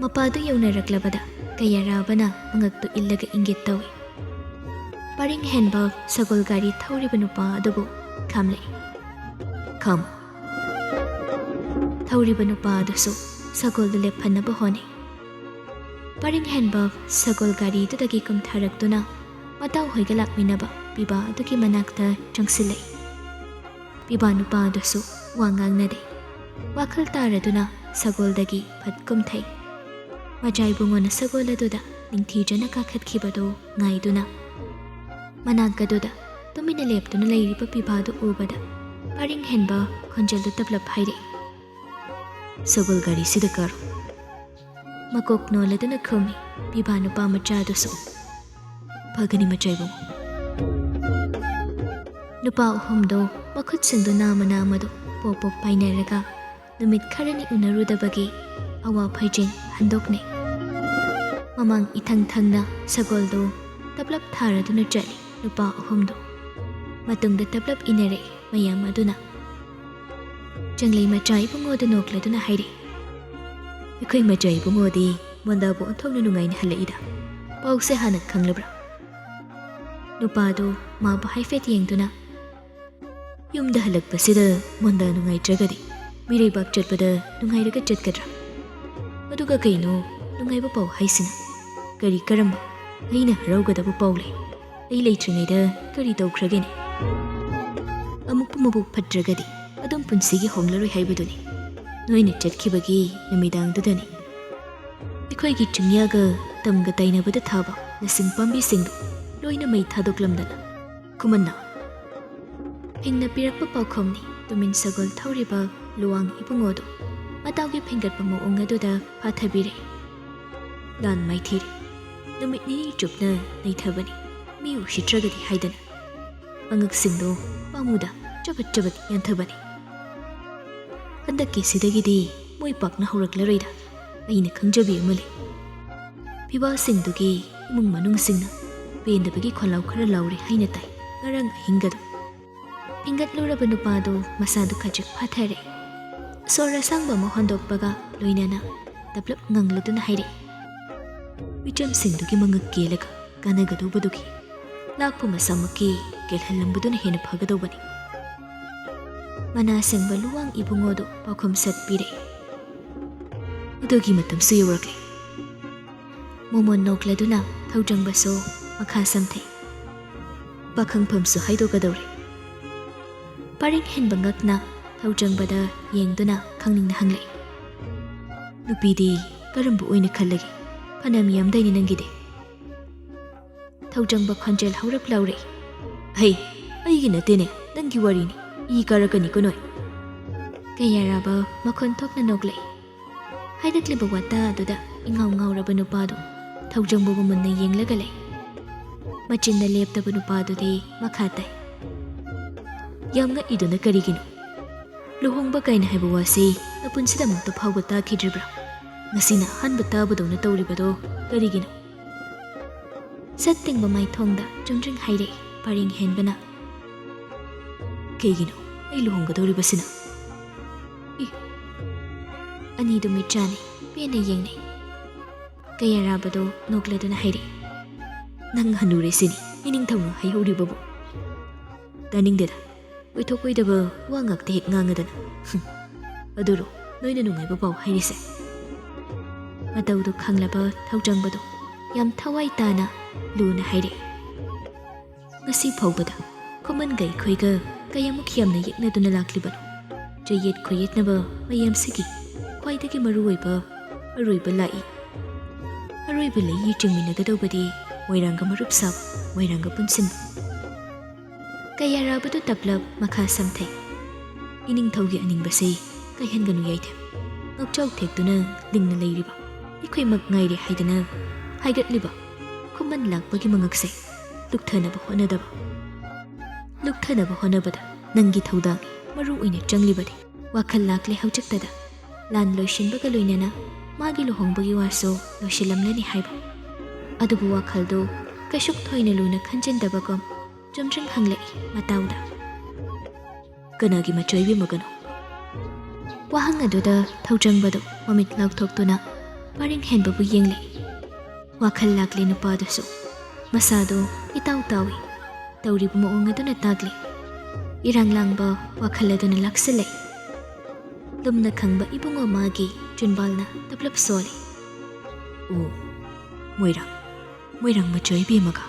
ꯃꯄꯥꯗꯨ ꯌꯧꯅꯔꯛꯂꯕꯗ ꯀꯌꯥꯔꯥꯕꯅ ꯃꯉꯛꯇꯨ ꯏꯜꯂꯒ ꯏꯪꯒꯤꯠ ꯇꯧꯏ꯫ ꯄꯔꯤꯡ ꯍꯦꯟꯕ ꯁꯒꯣꯜ ꯒꯥꯔꯤ ꯊꯧꯔꯤꯕ ꯅꯨꯄꯥ ꯑꯗꯨꯕꯨ ꯈꯥꯝꯂꯛꯏ꯫ ꯈꯥꯝꯃꯨ꯫ ꯊꯧꯔꯤꯕ ꯅꯨꯄꯥ ꯑꯗꯨꯁꯨ ꯁꯒꯣꯜꯗꯨ ꯂꯦꯞꯍꯟꯅꯕ ꯍꯣꯠꯅꯩ꯫ ꯄꯔꯤꯡ ꯍꯦꯟꯕ ꯁꯒꯣꯜ ꯒꯥꯔꯤꯗꯨꯗꯒꯤ ꯀꯨꯝꯊꯔꯛꯇꯨꯅ ꯃꯇꯥꯎ ꯍꯣꯏꯒ ꯂꯥꯛꯃꯤꯟꯅꯕ ꯄꯤꯕꯥ ꯑꯗꯨꯒꯤ ꯃꯅꯥꯛꯇ ꯆꯪꯁꯤꯜꯂꯛꯏ꯫ ꯄꯤꯕꯥ ꯅꯨꯄꯥ ꯑꯗꯨꯁꯨ ꯋꯥ ꯉꯥꯡꯅꯗꯦ꯫ ꯋꯥꯈꯜ ꯇꯥꯔꯗꯨꯅ ꯁꯒꯣꯜꯗꯒꯤ ꯐꯠ ꯀꯨꯝꯊꯩ꯫ ꯃꯖꯥ ꯏꯕꯨꯡꯉꯣꯅ ꯁꯒꯣꯜ ꯑꯗꯨꯗ ꯅꯤꯡꯊꯤꯖꯅ ꯀꯥꯈꯠꯈꯤꯕꯗꯨ ꯉꯥꯏꯗꯨꯅ꯫ ꯃꯅꯥꯛ ꯑꯗꯨꯗ ꯇꯨꯃꯤꯟꯅ ꯂꯦꯞꯇꯨꯅ ꯂꯩꯔꯤꯕ ꯄꯤꯕꯥꯗꯨ ꯎꯕꯗ ꯄꯔꯤꯡ ꯍꯦꯟꯕ ꯈꯣꯟꯖꯦꯜꯗꯨ ꯇꯞꯂꯞ ꯍꯥꯏꯔꯛꯏ, "ꯁꯒꯣꯜ ꯒꯥꯔꯤꯁꯤꯗ ꯀꯥꯔꯣ꯫" ꯃꯀꯣꯛ ꯅꯣꯜꯂꯗꯨꯅ ꯈꯨꯝꯃꯤ ꯄꯤꯕꯥ ꯅꯨꯄꯥ ꯃꯆꯥꯗꯨꯁꯨ꯫ "ꯐꯒꯅꯤ ꯃꯆꯥ ꯏꯕꯨꯡꯉꯣ꯫" ꯅꯨꯄꯥ ꯑꯍꯨꯝꯗꯣ ꯃꯈꯨꯠꯁꯤꯡꯗꯨ ꯅꯥꯝꯃ ꯅꯥꯝꯃꯗꯨ ꯄꯣꯞ ꯄꯣꯞ ꯄꯥꯏꯅꯔꯒ ꯅꯨꯃꯤꯠ ꯈꯔꯅꯤ ꯎꯅꯔꯨꯗꯕꯒꯤ ꯑꯋꯥ ꯐꯩꯖꯦꯡ ꯍꯟꯗꯣꯛꯅꯩ꯫ ꯃꯃꯥꯡ ꯏꯊꯪ ꯊꯪꯅ ꯁꯒꯣꯜꯗꯨ ꯇꯞꯂꯞ ꯊꯥꯔꯗꯨꯅ ꯆꯠꯂꯤ ꯅꯨꯄꯥ ꯑꯍꯨꯝꯗꯨ꯫ ꯃꯇꯨꯡꯗ ꯇꯞꯂꯞ ꯏꯟꯅꯔꯛꯏ ꯃꯌꯥꯝ ꯑꯗꯨꯅ꯫ ꯆꯪꯂꯩ ꯃꯆꯥ ꯏꯕꯨꯡꯉꯣꯗꯨ ꯅꯣꯛꯂꯗꯨꯅ ꯍꯥꯏꯔꯛꯏ, "ꯑꯩꯈꯣꯏ ꯃꯆꯥ ꯏꯕꯨꯡꯉꯣꯗꯤ ꯃꯣꯟꯗꯥꯕꯨ ꯑꯣꯟꯊꯣꯛꯅ ꯅꯨꯡꯉꯥꯏꯅ ꯍꯜꯂꯛꯏꯗ꯫ ꯄꯥꯎꯁꯦ ꯍꯥꯟꯅ ꯈꯪꯂꯕ꯭ꯔꯥ? ꯅꯨꯄꯥꯗꯣ ꯃꯥꯕꯨ ꯍꯥꯏꯐꯦꯠ ꯌꯦꯡꯗꯨꯅ, "ꯌꯨꯝꯗ ꯍꯜꯂꯛꯄꯁꯤꯗ ꯃꯣꯟꯗꯥ ꯅꯨꯡꯉꯥꯏꯇ꯭ꯔꯒꯗꯤ ꯃꯤꯔꯩꯕꯥꯛ ꯆꯠꯄꯗ ꯅꯨꯡꯉꯥꯏꯔꯒ ꯆꯠꯀꯗ꯭ꯔꯥ? ꯑꯗꯨꯒ ꯀꯩꯅꯣ ꯅꯨꯡꯉꯥꯏꯕ ꯄꯥꯎ ꯍꯥꯏꯁꯤꯅ? ꯀꯔꯤ ꯀꯔꯝꯕ? ꯑꯩꯅ ꯍꯔꯥꯎꯒꯗꯕ ꯄꯥꯎ ꯂꯩ꯫ ꯑꯩ ꯂꯩꯇ꯭ꯔꯤꯉꯩꯗ ꯀꯔꯤ ꯇꯧꯈ꯭ꯔꯒꯦꯅꯦ? ꯑꯃꯨꯛꯄꯨ ꯃꯕꯨꯛ ꯐꯠꯇ꯭ꯔꯒꯗꯤ ꯑꯗꯨꯝ ꯄꯨꯟꯁꯤꯒꯤ ꯍꯣꯡꯂꯔꯣꯏ ꯍꯥꯏꯕꯗꯨꯅꯤ꯫ ꯅꯣꯏꯅ ꯆꯠꯈꯤꯕꯒꯤ ꯅꯨꯃꯤꯗꯥꯡꯗꯨꯗꯅꯤ ꯑꯩꯈꯣꯏꯒꯤ ꯆꯤꯡꯌꯥꯒ ꯇꯝꯒ ꯇꯩꯅꯕꯗ ꯊꯥꯕ ꯂꯁꯤꯡ ꯄꯥꯝꯕꯤꯁꯤꯡꯗꯨ ꯂꯣꯏꯅ ꯃꯩ ꯊꯥꯗꯣꯛꯂꯝꯗꯅ ꯈꯨꯃꯟꯅ ꯐꯤꯡꯅ ꯄꯤꯔꯛꯄ ꯄꯥꯎꯈꯨꯝꯅꯤ꯫ ꯇꯨꯃꯤꯟ ꯁꯒꯣꯜ ꯊꯧꯔꯤꯕ ꯂꯨꯋꯥꯡ ꯏꯕꯨꯡꯉꯣꯗꯨ ꯃꯇꯥꯎꯒꯤ ꯐꯤꯡꯒꯠꯄ ꯃꯑꯣꯡ ꯑꯗꯨꯗ ꯐꯥꯊꯕꯤꯔꯦ꯫ ꯂꯥꯟ ꯃꯥꯏꯊꯤꯔꯦ꯫ ꯅꯨꯃꯤꯠ ꯅꯤꯅꯤ ꯆꯨꯞꯅ ꯅꯩꯊꯕꯅꯤ꯫ ꯃꯤ ꯎꯁꯤꯠꯇ꯭ꯔꯒꯗꯤ ꯍꯥꯏꯗꯅ ꯑꯉꯛꯁꯤꯡꯗꯣ ꯄꯥꯝꯃꯨꯗ ꯆꯕꯠ ꯆꯕꯠ ꯌꯥꯟꯊꯕꯅꯤ꯫ ꯍꯟꯗꯛꯀꯤꯁꯤꯗꯒꯤꯗꯤ ꯃꯣꯏ ꯄꯥꯛꯅ ꯍꯧꯔꯛꯂꯔꯣꯏꯗ꯫ ꯑꯩꯅ ꯈꯪꯖꯕꯤ ꯑꯃ ꯂꯩ꯫ ꯐꯤꯕꯥꯁꯤꯡꯗꯨꯒꯤ ꯏꯃꯨꯡ ꯃꯅꯨꯡꯁꯤꯡꯅ ꯄꯦꯟꯗꯕꯒꯤ ꯈꯣꯜꯂꯥꯎ ꯈꯔ ꯂꯥꯎꯔꯦ ꯍꯥꯏꯅ ꯇꯥꯏ ꯉꯔꯥꯡ ꯑꯍꯤꯡꯒꯗꯣ꯫ ꯐꯤꯡꯒꯠꯂꯨꯔꯕ ꯅꯨꯄꯥꯗꯨ ꯃꯁꯥꯗꯨ ꯈꯖꯤꯛ ꯐꯥꯊꯔꯦ꯫ ꯁꯣꯔ ꯑꯁꯥꯡꯕ ꯑꯃ ꯍꯣꯟꯗꯣꯛꯄꯒ ꯂꯣꯏꯅꯅ ꯇꯞꯂꯞ ꯉꯪꯂꯗꯨꯅ ꯍꯥꯏꯔꯛꯏ, ꯃꯤꯆꯝꯁꯤꯡꯗꯨꯒꯤ ꯃꯉꯛ ꯀꯦꯜꯂꯒ ꯀꯥꯟꯅꯒꯗꯧꯕꯗꯨꯒꯤ ꯂꯥꯛꯄ ꯃꯁꯥꯃꯛꯀꯤ ꯀꯦꯜꯍꯜꯂꯝꯕꯗꯨꯅ ꯍꯦꯟꯅ ꯐꯒꯗꯧꯕꯅꯤ꯫ ꯃꯅꯥ ꯁꯦꯡꯕ ꯂꯨꯋꯥꯡ ꯏꯕꯨꯡꯉꯣꯗꯨ ꯄꯥꯎꯈꯨꯝ ꯁꯠ ꯄꯤꯔꯛꯏ꯫ ꯑꯗꯨꯒꯤ ꯃꯇꯝꯁꯨ ꯌꯧꯔꯛꯂꯦ꯫ ꯃꯣꯃꯣꯟ ꯅꯣꯛꯂꯗꯨꯅ ꯊꯧꯖꯪꯕꯁꯨ ꯃꯈꯥ ꯁꯝꯊꯩ꯫ ꯄꯥꯈꯪꯐꯝꯁꯨ ꯍꯥꯏꯗꯣꯛꯀꯗꯧꯔꯦ꯫ ꯄꯔꯦꯡ ꯍꯦꯟꯕ ꯉꯛꯅ ꯊꯧꯖꯪꯕꯗ ꯌꯦꯡꯗꯨꯅ ꯈꯪꯅꯤꯡꯅ ꯍꯪꯂꯛꯏ, ꯅꯨꯄꯤꯗꯤ ꯀꯔꯝꯕ ꯑꯣꯏꯅ ꯈꯜꯂꯒꯦ? ꯐꯅꯌꯥꯝ ꯌꯥꯝꯗꯥꯏꯅꯦ ꯅꯪꯒꯤꯗꯤ꯫ ꯊꯧꯖꯪꯕ ꯈꯣꯟꯖꯦꯜ ꯍꯧꯔꯞ ꯂꯥꯎꯔꯛꯏ, ꯍꯩ, ꯑꯩꯒꯤ ꯅꯠꯇꯦꯅꯦ, ꯅꯪꯒꯤ ꯋꯥꯔꯤꯅꯤ꯫ ꯏ ꯀꯥꯔꯛꯀꯅꯤꯀꯣ ꯅꯣꯏ꯫ ꯀꯌꯥꯔꯥꯕ ꯃꯈꯣꯟ ꯊꯣꯛꯅ ꯅꯣꯛꯂꯛꯏ꯫ ꯍꯥꯏꯔꯛꯂꯤꯕ ꯋꯥꯇꯥ ꯑꯗꯨꯗ ꯏꯉꯥꯎ ꯉꯥꯎꯔꯕ ꯅꯨꯄꯥꯗꯨ ꯊꯧꯖꯪꯕꯕꯨ ꯃꯨꯟꯅ ꯌꯦꯡꯂꯒ ꯂꯩ꯫ ꯃꯆꯤꯟꯗ ꯂꯦꯞꯇꯕ ꯅꯨꯄꯥꯗꯨꯗꯤ ꯃꯈꯥ ꯇꯥꯏ, ꯌꯥꯝ ꯉꯛꯏꯗꯨꯅ ꯀꯔꯤꯒꯤꯅꯣ? ꯂꯨꯍꯣꯡꯕ ꯀꯥꯏꯅ ꯍꯥꯏꯕ ꯋꯥꯁꯤ ꯅꯄꯨꯟꯁꯤꯗ ꯑꯃꯨꯛꯇ ꯐꯥꯎꯕ ꯇꯥꯈꯤꯗ꯭ꯔꯤꯕ꯭ꯔꯥ? ꯉꯁꯤꯅ ꯑꯍꯥꯟꯕ ꯇꯥꯕꯗꯧꯅ ꯇꯧꯔꯤꯕꯗꯣ ꯀꯔꯤꯒꯤꯅꯣ? ꯁꯠ ꯇꯤꯡꯕ ꯃꯥꯏꯊꯣꯡꯗ ꯆꯨꯝꯗ꯭ꯔꯤꯡ ꯍꯥꯏꯔꯛꯏ ꯄꯔꯦꯡ ꯍꯦꯟꯕꯅ, ꯀꯩꯒꯤꯅꯣ ꯑꯩ ꯂꯨꯍꯣꯡꯒꯗꯧꯔꯤꯕꯁꯤꯅ? ꯏ! ꯑꯅꯤꯗꯨ ꯃꯤꯠꯆꯥꯅꯩ, ꯄꯦꯟꯅ ꯌꯦꯡꯅꯩ꯫ ꯀꯌꯥꯔꯥꯕꯗꯣ ꯅꯣꯛꯂꯗꯨꯅ ꯍꯥꯏꯔꯛꯏ, "ꯅꯪ ꯍꯅꯨꯔꯦ ꯁꯤꯅꯤ ꯏꯅꯤꯡꯊꯧꯅ ꯍꯥꯏꯍꯧꯔꯤꯕꯕꯨ꯫ ꯇꯥꯅꯤꯡꯗꯦꯗ, ꯑꯣꯏꯊꯣꯛ ꯑꯣꯏꯗꯕ ꯋꯥ ꯉꯥꯛꯇ ꯍꯦꯛ ꯉꯥꯡꯉꯗꯅ꯫ ꯍꯨꯝ, ꯑꯗꯨꯔꯣ ꯅꯣꯏꯅ ꯅꯨꯡꯉꯥꯏꯕ ꯄꯥꯎ ꯍꯥꯏꯔꯤꯁꯦ?" ꯃꯇꯧꯗꯨ ꯈꯪꯂꯕ ꯊꯧꯖꯪꯕꯗꯣ ꯌꯥꯝ ꯊꯋꯥꯏ ꯇꯥꯅ ꯂꯨꯅ ꯍꯥꯏꯔꯛꯏ, "ꯉꯁꯤ ꯐꯥꯎꯕꯗ ꯈꯨꯃꯟꯒ ꯑꯩꯈꯣꯏꯒ ꯀꯌꯥꯃꯨꯛ ꯌꯥꯝꯅ ꯌꯦꯛꯅꯗꯨꯅ ꯂꯥꯛꯂꯤꯕꯅꯣ? ꯆꯌꯦꯠ ꯈꯣꯏꯌꯦꯠꯅꯕ ꯃꯌꯥꯝꯁꯤꯒꯤ ꯈ꯭ꯋꯥꯏꯗꯒꯤ ꯃꯔꯨꯑꯣꯏꯕ ꯑꯔꯣꯏꯕ ꯂꯥꯛꯏ꯫ ꯑꯔꯣꯏꯕ ꯂꯩꯌꯤ ꯆꯤꯡꯃꯤꯟꯅꯒꯗꯧꯕꯗꯤ ꯃꯣꯏꯔꯥꯡꯒ ꯃꯔꯨꯞ ꯁꯥꯕ, ꯃꯣꯏꯔꯥꯡꯒ ꯄꯨꯟꯁꯤꯟꯕ꯫" ꯀꯌꯥꯔꯥꯕꯗꯨ ꯇꯞꯂꯞ ꯃꯈꯥ ꯁꯝꯊꯩ꯫ ꯏꯅꯤꯡꯊꯧꯒꯤ ꯑꯅꯤꯡꯕꯁꯦ ꯀꯥꯏꯍꯟꯒꯅꯨ ꯌꯥꯏꯊꯦꯝ꯫ ꯉꯛꯆꯥꯎ ꯊꯦꯛꯇꯨꯅ ꯂꯤꯡꯅ ꯂꯩꯔꯤꯕ ꯑꯩꯈꯣꯏꯃꯛ ꯉꯥꯏꯔꯦ ꯍꯥꯏꯗꯅ ꯍꯥꯏꯒꯠꯂꯤꯕ ꯈꯨꯃꯟ ꯂꯥꯛꯄꯒꯤ ꯃꯉꯛꯁꯦ ꯂꯨꯞꯊꯅꯕ ꯍꯣꯠꯅꯗꯕ꯫ ꯂꯨꯞꯊꯅꯕ ꯍꯣꯠꯅꯕꯗ ꯅꯪꯒꯤ ꯊꯧꯗꯥꯡ ꯃꯔꯨ ꯑꯣꯏꯅ ꯆꯪꯂꯤꯕꯅꯤ꯫ ꯋꯥꯈꯜ ꯂꯥꯛꯂꯦ ꯍꯧꯖꯤꯛꯇꯗ꯫ ꯂꯥꯟ ꯂꯣꯏꯁꯤꯟꯕꯒ ꯂꯣꯏꯅꯅ ꯃꯥꯒꯤ ꯂꯨꯍꯣꯡꯕꯒꯤ ꯋꯥꯁꯨ ꯂꯣꯏꯁꯤꯜꯂꯝꯂꯅꯤ ꯍꯥꯏꯕ꯫ ꯑꯗꯨꯕꯨ ꯋꯥꯈꯜꯗꯨ ꯀꯩꯁꯨꯛ ꯊꯣꯏꯅ ꯂꯨꯅ ꯈꯟꯖꯤꯟꯗꯕꯒꯨꯝ ꯆꯨꯝꯗ꯭ꯔꯤꯡ ꯍꯪꯂꯛꯏ ꯃꯇꯥꯎꯗ꯫ "ꯀꯅꯥꯒꯤ ꯃꯆꯥ ꯏꯕꯦꯝꯃꯒꯅꯣ?" ꯋꯥꯍꯪ ꯑꯗꯨꯗ ꯊꯧꯖꯪꯕꯗꯨ ꯃꯃꯤꯠ ꯂꯥꯎꯊꯣꯛꯇꯨꯅ ꯄꯔꯤꯡ ꯍꯦꯟꯕꯕꯨ ꯌꯦꯡꯂꯦ꯫ ꯋꯥꯈꯜ ꯂꯥꯛꯂꯦ ꯅꯨꯄꯥꯗꯨꯁꯨ꯫ ꯃꯁꯥꯗꯨ ꯏꯇꯥꯎ ꯇꯥꯎꯏ꯫ ꯇꯧꯔꯤꯕ ꯃꯑꯣꯡ ꯑꯗꯨꯅ ꯇꯥꯛꯂꯤ꯫ ꯏꯔꯥꯡ ꯂꯥꯡꯕ ꯋꯥꯈꯜ ꯑꯗꯨꯅ ꯂꯥꯛꯁꯤꯜꯂꯛꯏ꯫ ꯂꯨꯝꯅ ꯈꯪꯕ ꯏꯕꯨꯡꯉꯣ ꯃꯥꯒꯤ ꯆꯨꯟꯕꯥꯜꯅ ꯇꯞꯂꯞ ꯁꯣꯜꯂꯤ꯫ "ꯑꯣ, ꯃꯣꯏꯔꯥꯡ, ꯃꯣꯏꯔꯥꯡ ꯃꯆꯥ ꯏꯕꯦꯝꯃꯒ